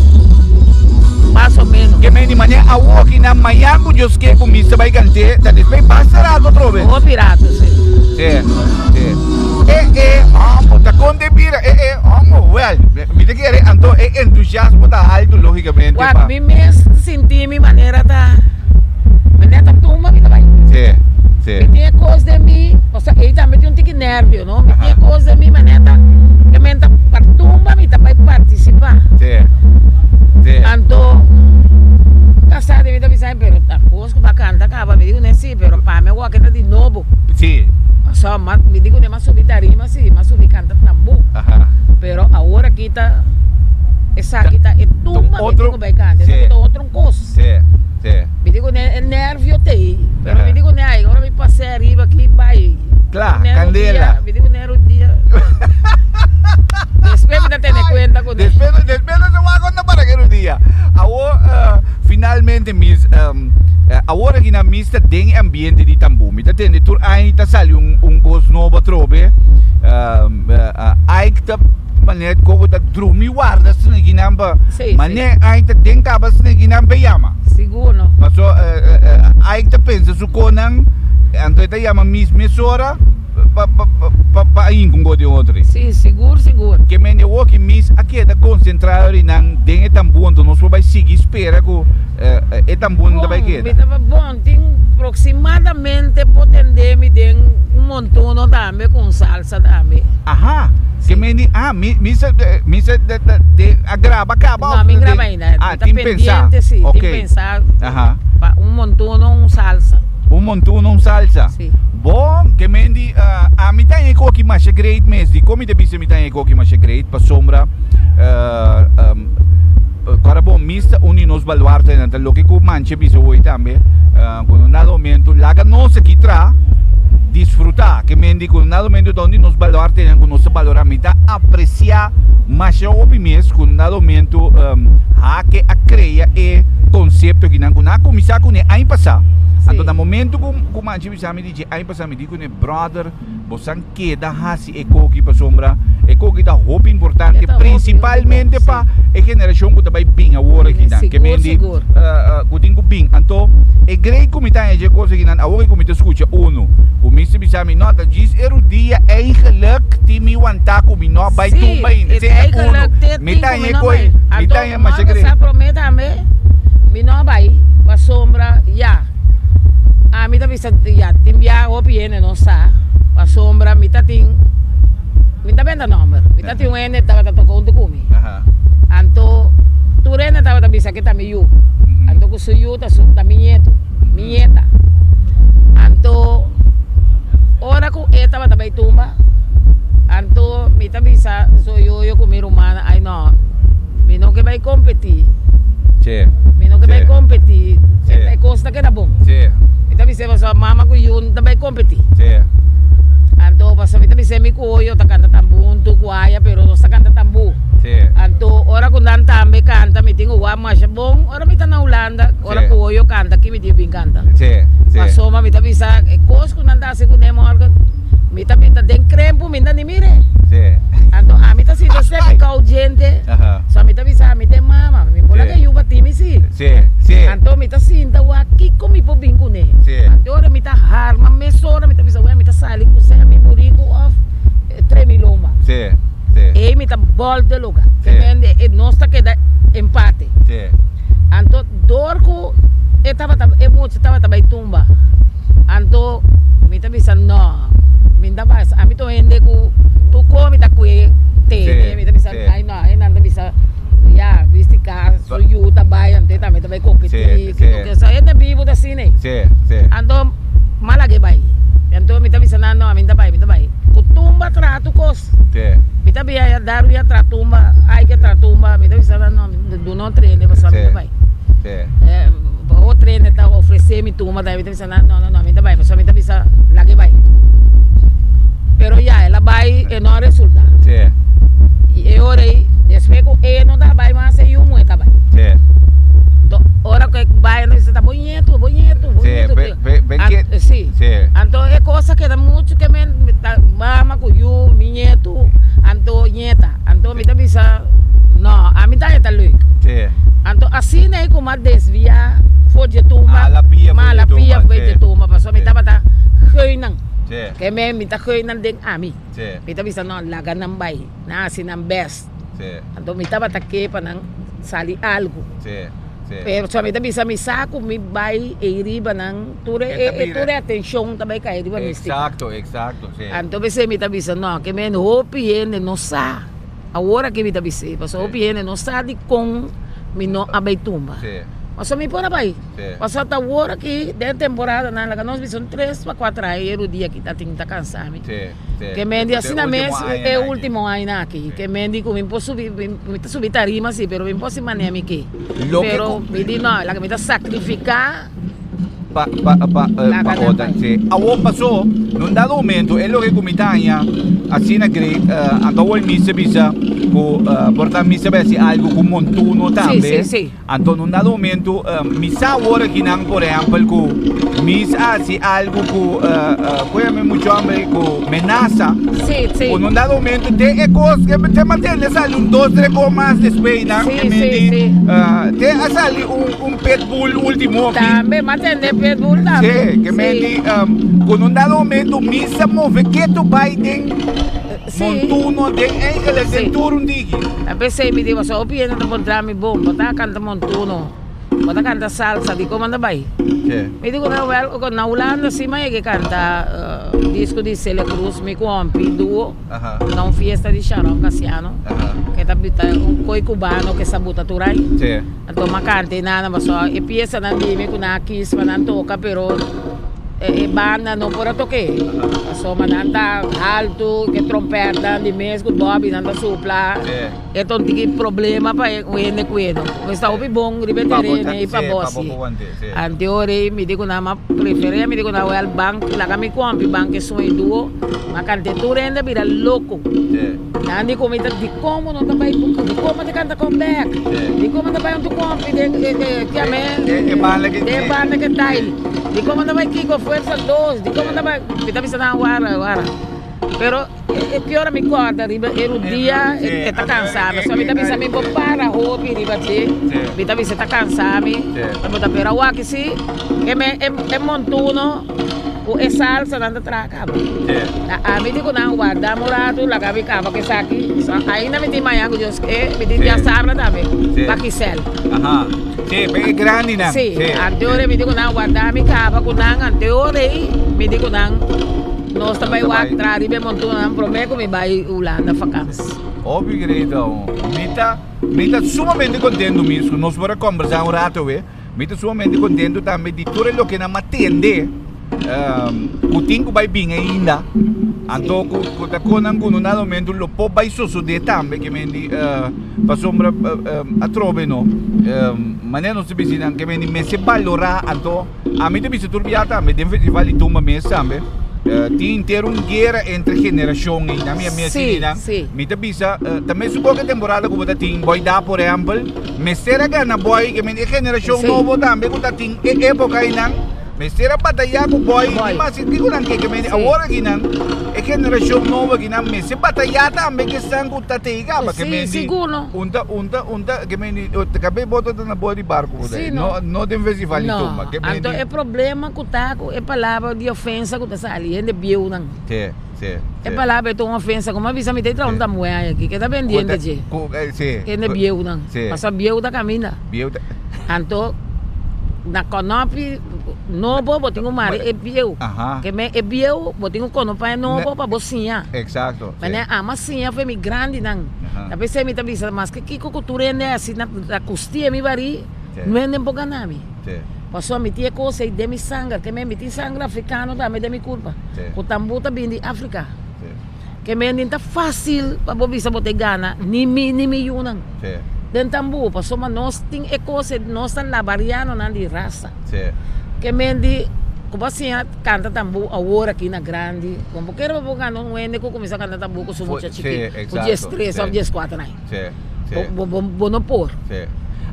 mas o menos. Ke mendi maña awor ki na maña ku Dios ke ku mis ta bai kant'é ta despues basta rato atrobe. Hopi rato sí. Sí, sí. E e homo ta kon te bira e e homo well mi ta kere anto e entusiasmo ta alto logicamente Wak pa. mi mes sinti mi manera ta manera ta tumba mi ta bai. Sí, sí. Mi tin e kos den mi, osea ei tambe tin un tiki nervio no, mi tin e kos den mi manera ta ke men ta pa tumba mi ta bai participa. Sí, sí. Anto kasa di mi ta bisa pero ta kos ku bo a kanta kaba mi di kuné si pero pa mi awor ke ta di nobo. Sí. Pasobra ma mi di kuné m'a subi tarima si, m'a subi kanta tambú. Aha. Pero awor aki ta esaki ta e tumba mi tin ku bai kanta, esaki ta otro kos. Sí, sí. Mi di kuné e nervio t'ei, pero mi di kuné ai ora mi pas'é ariba aki bai. Kla, kandela. Mi di kuné rudia. Despues mi ta tene kuenta kuné. Despues, despues nos a wak unda para ke rudia. Awor finalmente mis awor aki nan mis ta den e ambiente di tambú. Mi ta tende tur aña ta sali un un kos nobo atrobe. Ike ta mané kobo ta drumi warda snekinan pa mané Ike ta den kaba snekinan pa e yama. Sigur no. Paso Ike ta pensa su konan anto e ta yama mis mesora pa pa pa pa hinka un kos den otro. Si, sigur sigur. Ke mende awor ki mis a keda konsentrado rinan den e tambú anto nos por bai sigui spera ku e tambú nan ta bai keda. Bon, mi ta bon tin proximadamente por tende mi den un montuno tambe ku un salsa tambe. Aha, ke mende ah mi mi sa mi sa de a graba kaba No, mi graba ainda. Ah, Mi ta tin pensa. pendiente si, tin Ok. pensa Aha. pa un montuno un salsa. Un montuno un salsa. Si. Bon, ke mendi ami ta e koki masha great mes. Dikon mi ta bisa mi ta e koki masha great? Pasobra kora bon mis ta un di nos baluartenan ta loke ku Manche bisa hoy tambe ku un dado momento laga nos aki tra disfruta. Ke mendi ku un dado momento ta un di nos baluartenan ku nos ta balora. Mi ta apresia masha hopi mes ku un dado momento Hake a krea e konsepto akinan ku nan a kuminsá kuné aña pasá. Anto na momento ku Manche bisa mi di dje aña pasá mi di kuné brother bo san keda hasi e koki pasobra e koki ta hopi importante prinsipalmente pa e generashon ku ta bai bin awor akinan ke men di ku tin ku bin anto e grei ku mi ta haña dje kos akinan awor ku mi ta skucha unu ku mi si bisa mi no ta djis e rudia eigenlijk tin mi wanta ku mi no a bai tumba ainda esei ta unu mi ta haña e koi mi ta haña masha grei. Mi no bai pasobra ya. Ami ta bisa ya tin bia hopi hende no sa pasobra mi ta tin mi ta benta nomber mi ta tin un hende tabata toka huntu ku mi anto tur hende tabata bisa ke ta mi yu anto ku su yu ta su ta mi ñetu mi ñeta anto ora ku e tabata bai tumba anto mi ta bisa su yoyo ku mi rumannan ai no mi no ke bai kompeti mi no ke bai kompeti e kos ta keda bon mi ta bis'é pasobra mama ku yu no ta bai kompeti anto pasobra mi ta bis'é mi ku oyo ta kanta tambu huntu ku aya pero nos ta kanta tambu anto ora ku nan tambe kanta mi tin ku wak masha bon ora mi ta na Hulanda ora ku oyo kanta aki mi tin bin kanta pasobra mi ta bisa e kos ku nan ta hasi ku ne morgen mi ta bin ta den krempu mi ta ni mire anto ami ta sinta sèk kou djente so mi ta bisa ami ta e mama mi por laga yu bati mi si anto mi ta sinta wak kiko mi por bin kuné anto ora mi ta harma mesora mi ta bisa wè mi ta sali ku sè mi buriku òf tremi lomba ei mi ta bòlta e luga nos ta keda empate anto dor ku e tabata e mucha tabata bai tumba anto mi ta bisa no. Mi ta basa, ami ta un hende ku tur kos mi ta kue tene, mi ta bisa ai no, e nan ta bisa ya bisti kas su yu ta bai anto e tambe ta bai kompetí, kiko ke sa, hende bibu ta asina ei. Anto m'a laga e bai, anto mi ta bisa nan no ami ta bai, mi ta bai, ku tumba traha tur kos, mi ta bia Darwin a traha tumba, Ike a traha tumba, mi ta bisa nan no duna un trene pasobra mi ta bai. Otro hende ta ofresé mi tumba tambe mi ta bisa. No, no, no, mi ta bai, pasobra mi ta bisa laga e bai. Pero ya, el a bai, e no a resulta. Sí. I e ora ei, despues ku e no ta bai mas, e yu muhé ta bai. Sí. Enton, ora ku e bai, nan bisa, ta bo ñetu, bo ñetu, bo Sí, ben Sí. Sí. Anto e kos a keda muchu ke men ta mama ku yu, mi ñetu, anto ñeta. Anto mi ta bisa, no, ami ta eta leuk. Sí. Anto asina ei ku mi a desviá for dje tumba, A la pia mi for a la dje pia tumba, for dje sí. tumba, pasobra mi Sí. tabata geu nan. Sí. Ke men mi ta geu nan den ami. Sí. Mi ta bisa, no, laga nan bai, nan hasi nan bèst. Sí. Anto mi tabata ke pa nan sali algu. Sí. Sí. Pero so mi ta bisa mi sa ku mi bai ei riba nan tur e, E ta e, bira. tur e atenshon ta bai kai riba mi stika. Exacto, exacto, sí. Anto p'esei mi ta bisa no, ke men hopi hende no sa. Awor aki mi ta bis'é, pasobra Sí. hopi hende no sa dikon mi no a bai tumba. Sí. Pasobra mi por a bai. Sí. Pasobra ta awor aki den temporadanan laga nos bisa un tres pa kuater aña e rudia aki ta tin ta kansa mi. Sí, sí. Ke men di E asina último mes añanan e aki. último añanan aki. Sí. Ke men di ku mi por subi, mi ta subi tarima si, pero mi por hasi manera mi ke. Loke Pero ku mi di no, laga mi ta sakrifiká. Pa pa pa eh, Laga pa nan otra. bai. Sí. Awor pasó, nun dado momento, e loke ku mi ta haña asina great, eh, anto awor mi se bisa ku eh, por ta mi se bai hasi algu ku montuno Sí, tambe. sí, sí. Anto nun dado momento, eh, mi sa awor akinan, por ehèmpel, ku mi sa hasi algu ku eh, eh, ku yama e mucha hombre ku menasa. Sí, sí. Ku nun dado momento te e kos ke te mantende sali un dos tres kos mas despues nan Sí, ke mi sí, di, sí. eh, te a sali un un pitbull ultimo aki. Tambe, m'a tende pitbull tambe. Sí, ke men Sí. di, ku nun dado momento mi sa move ketu bai den Sí. montuno, den eigenlijk den Sí. tur un diki. Ta p'esei mi di, pasobra hopi hende ta puntra mi, Bon, bo ta kanta montuno, bo ta kanta salsa, di komo anda bai? Sí. Mi di ku nan, wèl, na Hulanda si mi a yega kanta disko di Celia Cruz, mi ku Ompie duo. Aha. Na un fiesta di Sharon Casiano, Aha. ke ta un koi kubano ke sa buta tur ai. Sí. Anto m'a canta e nana pasobra e piesanan di mi cu nan a kies pa nan toca pero e banda no por a toke pasobra nan ta alto ke trompetnan di mes cu Bobby nan ta supla e ta un tiki problema pa un hende cu e no esta hopi bon riba e tereno ei pa bosi anto ora ei mi di cu nan m'a preferi mi di cu nan wel ban laga mi compi ban ke sun e duo m'a canta tur hende a bira loco. Nan di ku mi ta dikon bo no ta bai dikon bo ta kanta come back dikon bo ta bai un kompi den kiame den banda ke tai dikon bo ta bai kiko fuerza dos dikon bo ta bai mi ta bisa nan wara wara pero e ki ora mi kòrda riba e rudia e ta kansa mi so mi ta bisa mi por para hopi riba dje mi ta bisa e ta kansa mi pero awaki si e montuno ku e salsa nan ta traha kaba. Ta ami di ku nan warda un ratu laga mi kaba ku esaki. So ainda mi tin mañan ku Dios ke mi tin diasabra tambe pa Kisel. Aha. Sí, pa e grandinan. Sí, anteora mi di ku nan warda mi kaba ku nan anteora ei mi di ku nan nos ta bai wak traha riba e montonan prome ku mi bai Hulanda fakans. Hopi great. Mi ta mi ta sumamente contento mis ku nos por a kombersa un rato awe. Mi ta sumamente contento tambe di tur e loke nan a tende cu tin cu bay bin ainda. Anto cu cu ta conan cu no na momento lo por bay sosode tambe ke men di pasobra atrobe no manera nos ta bisa nan ke men di mester balora anto ami ta bisa tur bia tambe den festival di tumba mes tambe tin henter un guera entre generacion ei nan mi a mira Sí, nan sí. mi ta bisa ta mesun cu e temporada cu bo ta tin boy da por ehempel Mester a gana boy, ke men e generashon nobo tambe ku ta tin e epoka einan, mester a batayá ku boy, Boy. i mas kiko nan ke, ke men Sí. awor akinan e generashon nobo akinan mester batayá tambe ke esnan ku ta tei kaba, ke Sí, men di sigur no. un ta un ta un ta ke men di kabe boto ta na boa di barku por Sí, ahí, no. no no den festival di No, tumba, ke men anto di e problema ku ta ku e palabra di ofensa ku ta sali hende bieunan. Sí. Sí, E palabra e ta un ofensa, como a bisa mi ta traha un tamué aña aki, ke ta pendiente dje. Sí. Kende bieunan. Sí. Pasobra bieu ta kaminda. Bieu ta. Anto na konopi nobo bo tin ku mari e bieu. Aha. Ke men e bieu bo tin ku konopa e nobo pa bo siña. Exacto. Ma ne ama siña for mi grandinan. Aha. Ta p'esei mi ta bisa maske kiko ku tur hende a hasi na kustia mi barí, Sí. no hende por gana mi. Sí. Pasobra mi tin e kos ei den mi sanger, ke men mi tin sanger afrikano tambe den mi kurpa, Sí. ku tambú ta bini di Afrika. Sí. Ke men ta fásil pa bo bisa bo ta gana ni mi ni mi yunan Sí. den tambú, pasobra nos tin e kos ei, nos ta labarianonan di rasa. Sí. Ke men di ku bo a siña kanta tambú awor aki na grandi, kon bo kere pa bo gana un hende ku kuminsá kanta tambú ku su mucha Sí, chikí, ku exacto. diestres Sí. òf dieskuater aña. Sí. Sí. Bo, bo, bo no por. Sí.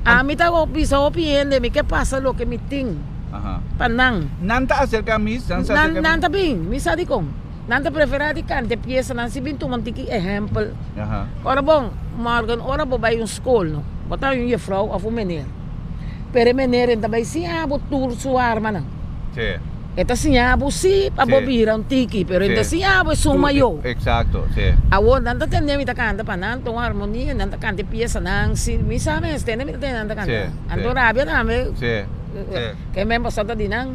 Ami ta bisa hopi hende, mi ke pasa loke mi tin. Pa nan. Nan ta acerca mi, nan sa acerca mi. Nan ta bin, mi sa dikon. Nan ta prefera di canta e piesanan si bin tuma un tiki ehempel. Ora bon, Morgan, ora bo bai un skol no, bo ta un jefrouw of un meneer. Pero e meneer en ta bai siña bo tur su armanan. E ta siña bo si pa bo bira un tiki, pero e ta siña bo esun mayo. Exacto, si. Awor nan ta tende mi ta canta pa nan ta un armonia, nan ta canta e piesanan si, mi sa mes tende mi ta tende nan ta canta. Anto rabia tambe. Ke men boso ta di nan?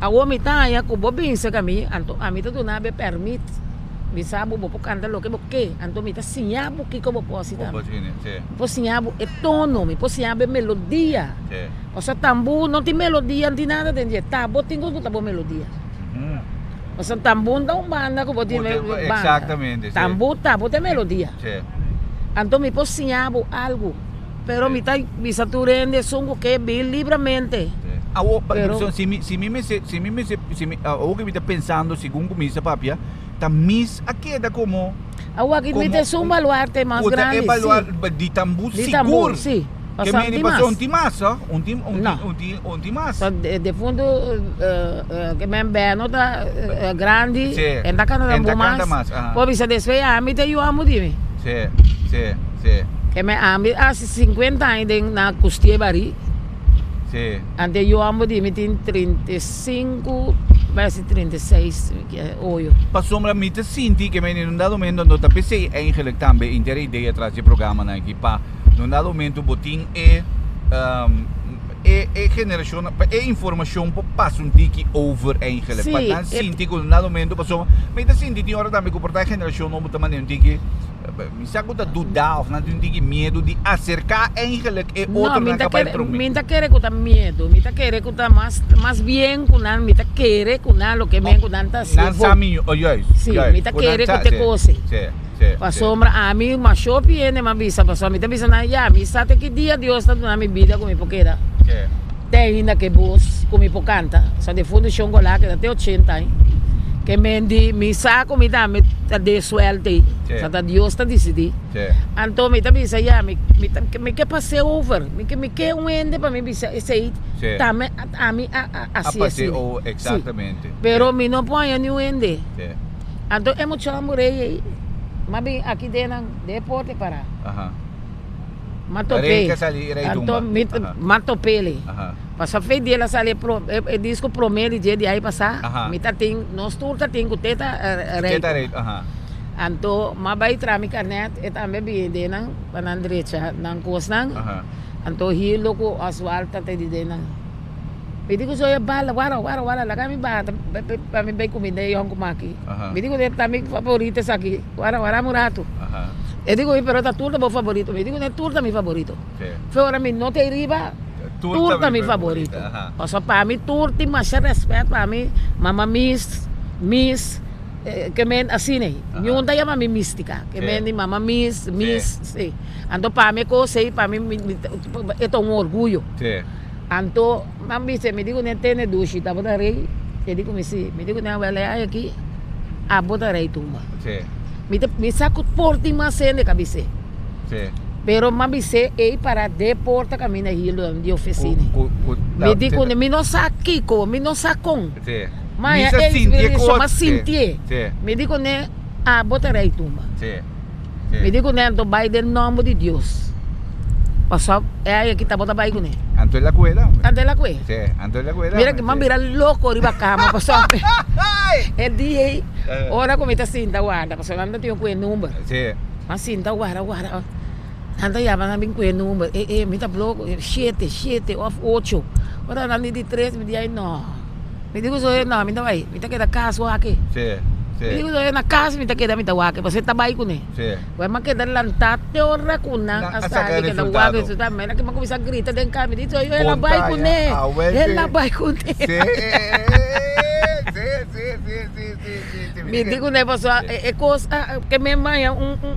Awor mi ta haña ku bo binse ka mi, anto ami ta duna bo e pèrmit. Mi sa bo, bo por kanta loke bo ke, anto mi ta siña bo kiko bo por hasi tambe. Mi por siña bo e tono, mi por siña bo e melodia. Pasobra tambú no tin melodia, no tin nada den dje. Ta bo tin ku ta bo melodia. Pasobra tambú no ta un banda ku bo tin banda. Tambú ta bo ta e melodia. Anto mi por siña bo algu. Pero mi ta bisa tur hende esun ku ke bin libramente. Awo, Pero, si mi, si mi mester, si mi mester, si mi, awo ke mi ta pensando segun ku mi sa papia, ta mis a keda komo Awo aki mi ta esun baluarte mas grandi, si. Baluarte di tambu sigur. Di tambu, si. Ke meni pasobra un tin mas, ho? Un tin, un tin, un tin, un tin mas. So, defuntu ke men Beno ta grandi, e ta kanta tambu mas. Por bisa despues ami ta yu amo di mi. Si, si, si. Ke men ami hasi 50 aña den na Kustié Barí. Si. Ante yu amo di mi tin 35, bai hasi 36 oyo. Pasobra mi ta sinti ke men en un dado momento no ta pesey eigenlijk tambe inter e idea tras di e programanan aki pa Na un dado momento bo tin e e e generacion pa e informacion por pasa un tiki over eigenlijk. Sí, Pa nan e- sinti ku un dado momento pasobra mi ta sinti tin ora tambe ku por ta e generacion nobo ta manda un tiki mi sa ku ta duda of nan tin un tiki miedu di acerca eigenlijk e No, mi otronan ta ka bai kere, prome. mi ta kere ku ta miedu, mi ta kere ku ta mas mas bien ku nan, mi ta kere ku nan loke men ku nan ta hasié Nan sa bon. mi, oh juist, Sí, juist. mi ta Ku nan kere ku sa, te sí, kos ei. sí. Sí, Pasobra ami masha hopi hende m'a bisa, pasobra mi ta bisa nan, ya, mi sa te ki dia Dios ta duna mi bida ku mi por keda te ainda ke bos ku mi por kanta. Sa di Fundashon Golá keda te ochenta aña. Ke men di mi sa ku mi tambe ta den suèlto ei. Sa ta Dios ta disidí. Anto mi ta bisa, ya, mi mi ta mi ke pas'é over. Mi ke mi ke un hende pa mi bisa esei tambe ami a a hasi asina. Sí. Pero mi no por haña niun hende. Anto e mucha homber ei ei, m'a bin aki den nan den e porta e pará. M'a top'é. Anto mi m'a top'é li. Pasobra fe di el a sali e pro e disco promé di dje di ai pasá, mi ta tin, nos tur ta tin ku Teta Rey. Anto m'a bai traha mi karnèt, e tambe bin den nan pa nan drecha nan kosnan. Anto Hildo ku Oswald ta te di den nan. Mi di ku soy e bala, wara, wara, wara, laga mi baha pa mi bai kuminda e yònkuman aki. Mi di ku ta mi favorito esaki, wara, wara un ratu. E di ku mi, pero ta tur ta bo favorito. Mi di ku tur ta mi favorito. Fe ora mi no ta ei riba, tur ta mi favorito. Pasobra pa mi tur tin masha rèspèt pa mi, mama mis, mis, ke men asina ei. Niun ta yama mi mística, ke men di mama mis, mis, si. Anto pa mi e kos ei, pa mi e ta un orguyo. Anto nan bisa, mi di ku nan tene dushi tabata rei, e di ku mi si, mi di ku nan wèl e ai aki abo ta rei tumba. Mi ta mi sa ku por tin mas hende ka bis'é. Pero m'a bis'é ei para de porta kaminda Hildo di ofisina. Mi di ku nan mi no sa kiko, mi no sa kon. Ma e inspirashon m'a sintié. Mi di ku nan abo ta rei tumba. Mi di kuné, anto bai den nòmber di Dios. Pasobra e ai aki tabata bai kuné. Anto el a kué tambe. Anto el a kué. Sí, anto el a kué tambe. Mira ki mi a bira loko riba kama pasobra e dia ei ora ku mi ta sinta warda pasobra nan ta tin un kué number. Sí. Mi a sinta warda warda nan ta yama nan bin kué number e e mi ta bloko shete shete òf ocho ora nan di di tres mi di ai no. Mi di ku soe no, mi ta bai, mi ta keda kas wak. Sí, sí. Mi di ku soe na kas mi ta keda mi ta wak, pasobra e ta bai kuné. Sí. Wè mi a keda lantá te ora ku nan Nan a a saka sali keda wak resultado. resultado. Mi a kuminsá grita den kas, mi di soe el a bai Bon kuné, taya, awel el a sí. bai kuné. Sí, sí, sí, sí, sí, sí, sí, sí. Mi di kuné pasobra e kos a ke mi maya un un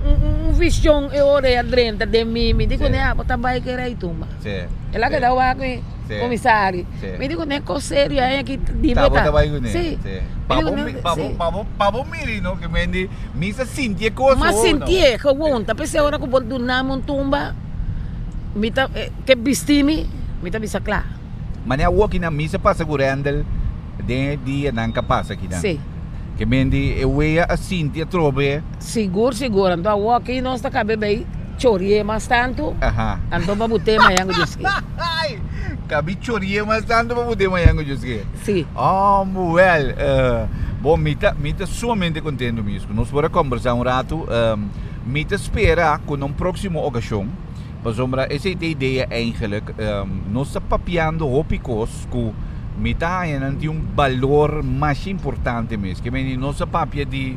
un vision e ora ei a drenta den mi, mi di kuné Sí. abo ta bai kere ai tumba. Sí, El a sí. keda wak mi. Sí. Comisario. Sí. Mi digo, ne cos serio hay aquí di Ta bo beta. ta bai kuné. Sí. Sí. Mi Pa digo, bo ne- mi- pa bo sí. pa bo pa bo miri no ke men di mi sa sintié kos Ma ho no. sintié gewoon. Ta p'esei ora ku bo dunami un tumba, mi ta ke bisti mi, mi ta bisa kla. Mane awor ki nan misa pasa ku Randall den e dianan ka pasa kinan. Sí. Ke men di e wea a sinti atrobe. Sigur sigur anto awor aki nos ta kabe bay chorie mas tantu. Aha. Anto pa bo tema yan ku Dios ke. Ai! Kabi chorie mas tantu pa bo tema yan ku Dios ke. Sí. Oh, wel. Bon, mi ta, mi ta sumamente contento mis ku nos por a kombersa un ratu. Mi ta spera ku na un próksimo okashon, pasobra esei ta e idea eigenlijk, nos ta papiando hopi kos ku mi ta haña nan tin un balor masha importante mes. Ke meni nos a papia di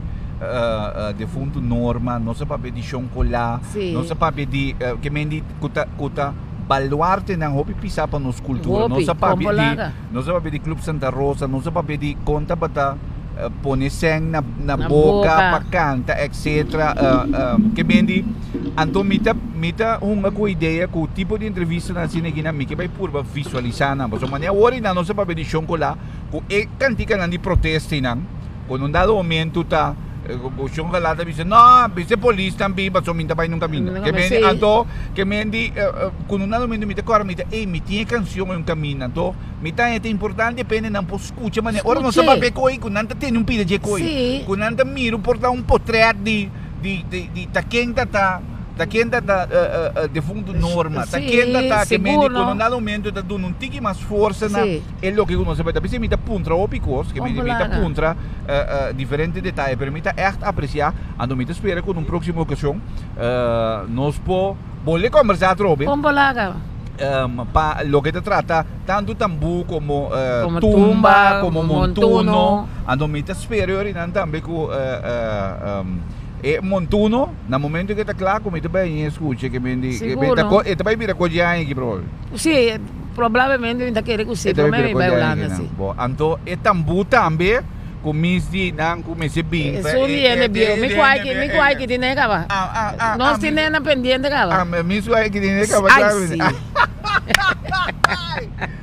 defuntu Norma, nos a papia di Shon Colá, nos a papia di ke meni ku ta ku ta baluartenan hopi pisá pa nos kultura. Hopi, Nos a papia kon di bolaga. nos a papia di Club Santa Rosa, nos a papia di kon tabata pone sèn na na Na boka boka. pa kanta etcetera. Ke meni anto mi ta mi ta hunga ku idea ku tipo di entrevistanan asina aki nan mi ke bai purba visualisá nan pasobra manera awor nan nos a papia di Shon Colá ku e kantikanan di protestanan ku na un dado momento ta ku Shon Colá ta bisa no bisa e polisnan bin pasobra mi ta bai nunka kaminda Nunka ke mi mende sí. anto ke mende ku na un dado momento mi ta kòrda mi ta ey mi tin e kanshon ei un kaminda anto mi ta haña ta importante pende nan por skucha manera ora nos a Skuch'é. papia koe ku nan ta tene un pida dje koe Sí. ku nan ta mira por ta un potret di di di di ta ken ta ta ta ken ta ta defuntu Norma ta Sí, ken ta ta ke mende sigur ku no. na un dado momento ta duna un tiki mas forsa na Sí. e loke ku nos a bai ta p'esei mi ta puntra hopi kos ke mende mi ta Ojalá. puntra diferente detaye pero mi ta ègt apresiá anto mi ta spera ku na un próksimo okashon nos por bolbe kòmbersá atrobe Kon por laga? pa loke ta trata tantu tambú komo Komo tumba tumba, komo montuno montuno. anto mi ta spera yorinan tambe ku e montuno na momento ke ta kla ku mi ta bai ñe skucha ke mi di ke mi ta Sigur ko e ta bai bira ko di aña aki probabel. Sí, probablemente mi ta kere ku sí, E ta bai prome bira mi ko bai di aña Hulanda aki sí. nan. Bo anto e tambú tambe ku mis di nan ku mester bin pa Esun e di hende e bieu. Mi di ku hende aki mi bieu ku aki tin e kaba. Ah ah ah Nos ah tin mi e na pendiente kaba. Ah mi su aki tin e kaba Ai klaro sí.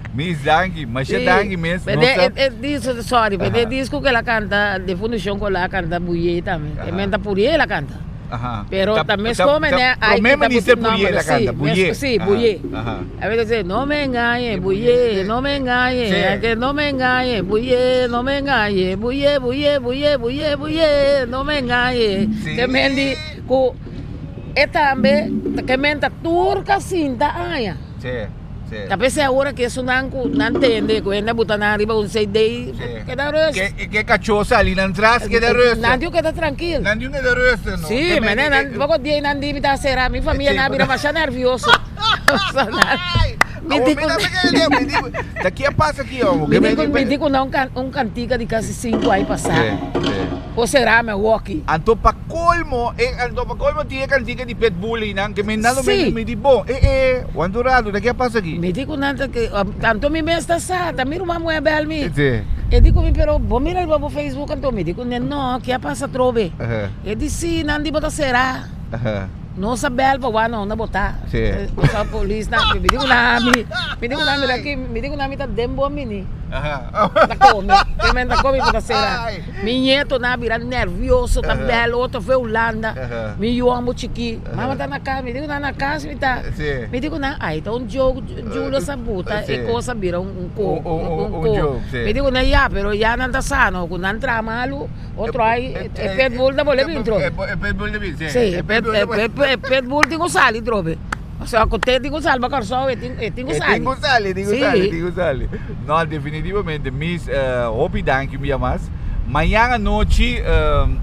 Mis danki, masha Sí. danki mes. Pero Nos e, ta e, e disco, sorry, pero e Aha. disco que la canta, de Fundación con la canta Buye también. Aha. E menta Purié la canta. Aha. Pero Ta- también ta- come, ta- ne, hay Prome que minister no, Purié la sí, canta, Buye. sí, Aha, Buye. Aha. A veces dice, no me engañe, Sí, Buye, Buye. no me engañe, Sí. ay, que no me engañe, Buye, no me engañe, Buye, Buye, Buye, Buye, Buye, no me engañe. Sí. Ke men di, ku, e tambe, ke men ta turka sinta aña. Sí, sí. Ta p'esei awor aki esunnan ku nan tende ku hende a buta nan riba un CD, Sí. keda rust. Ke, ke kachó sali nan tras keda rust. Nan diu keda trankil. Nan diu keda rust, no? Sí, Ke mene, men- nan, ke- poko dia nan di mi ta sera, mi famia Sí, nan a bira masha nervioso. Ai, Mi awor di mi ku- ta pe mi di- Ta kia pasa aki, omo? Mi Ke di men ku, di- mi di ku nan un kan- un kantika di kasi sinku ai pasá. Sí, sí. O sera mi awoki. Anto pa colmo, e anto pa colmo tin e cantica di Pitbull einan que mi nando Sí. mi mi di bon, eh eh, wanto rato, ta ke a pasa aki? Mi di cu nan ta ke, tanto mi mes ta sa, ta mi ruman muhe bel mi. Sí. E di cu mi, pero bo mira riba bo Facebook anto? Mi di cu nan, no, ke a pasa atrobe? Aha. E di si, nan di bo ta sera. Aha. Nos a bel pa wak na unda bo ta. Sí. Nos a polis nan, mi di cu nan ami, mi di cu nan mira aki, mi di cu nan mi ta den bo mini. Aha. Ta come, ke men ta come bo ta sera. Ai. Mi nieto nan a bira nervioso, ta bel otro fe Hulanda. Mi yu amo chikí. Mama ta na kas, mi di ku nan na kas mi ta. Mi di ku nan, ai ta un joke, Julio sa buta e kos a bira un ko, un ko. Mi di ku nan ya, pero ya nan ta sano, ku nan traha malu, otro ai e pitbull ta bolbe bin trobe. E pitbull ta bin, si. Si, e pitbull tin ku sali trobe. Osea ku te tin ku salba Kòrsou, e tin e tin ku sali. E tin ku sali, e tin ku sali, e tin ku sali. No, definitivamente, mis hopi danki un bia mas. Mañan anochi,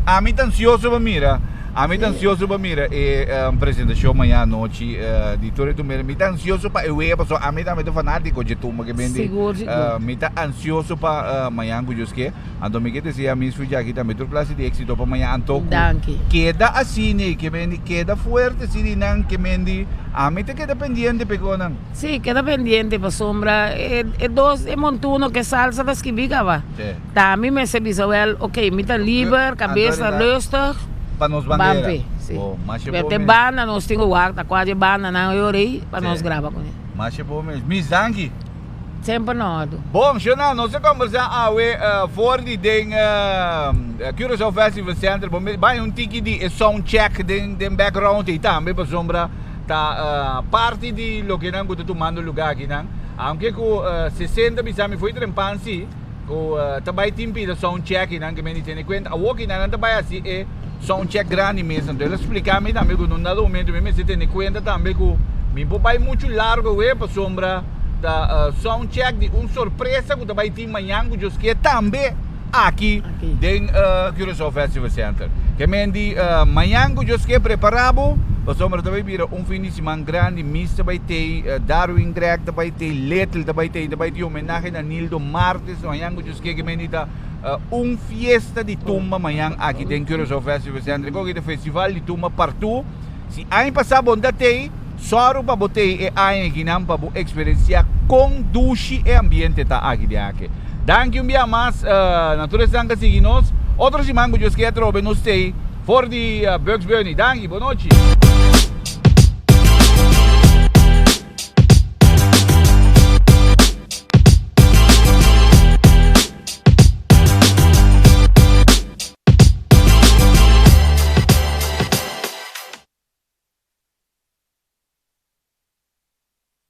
ami ta ansioso pa mira, ami ta ansioso pa mira e presentashon mañan anochi di Tore Tumera. Mi ta ansioso pa e wea pasobra ami tambe ta fanátiko dje tumba ke bende. Sigur, sigur. Mi ta ansioso pa mañan ku Dios ke. Anto mi ke desea mis Fujaki tambe tur klase di éxito pa mañan. Anto ku Danki. keda asina, ke mendi keda fuerte asina di nan, ke mendi ami ta keda pendiente p'e konan. Sí, keda pendiente pasobra e e dos e montuno ke salsa ta skibi kaba. Sí. Ta ami mester bisa wel, ok, mi ta liber, kabes ta Anto rustig. Pa nos bandera. Ban p'e, sí. Bo, masha Pero bo te mes. banda nos tin ku wak ta kua dje banda nan e ora ei pa Sí. nos graba kuné. Masha bo mes. Mis danki. Semper na ordu. Bon, shona, nos a kombersá awe for di den Curaçao Festival Center. Bo mester bai un tiki di e sound check den den background ei tambe pasobra ta parti di loke nan ku ta tumando lugá akinan. Aunke ku 60 bisa mi foi trempan si, ku ta bai tin pida sound check i nan ke men di tene kuenta. Awor ki nan ta bai hasi e sound check grandi mes. Anto el a splika mi tambe ku na un dado momento mi mester tene kuenta tambe ku mi por bai muchu largo awe pasobra ta sound check di un sorpresa ku ta bai tin mañan ku Dios kier tambe aki den Curaçao Festival Center. Ke men di mañan ku Dios kier prepara bo pasobra ta bai bira un fin di siman grandi. Mis ta bai tei, Darwin Greg ta bai tei, Little ta bai tei, ta bai tin homenahe na Nildo Martes mañan ku Dios kier ke men di ta un fiesta di tumba mañan aki den Curaçao Festival Center. Koki ta festival di tumba partu. Si aña pasá bo no ta tei, sòru pa bo tei e aña akinan pa bo eksperensiá kon dushi e ambiente ta aki den aki. Danki un bia mas na tur esnan ka sigui nos. Otro siman ku Dios kier atrobe nos tei for di Bugs Bunny. Danki, bonochi.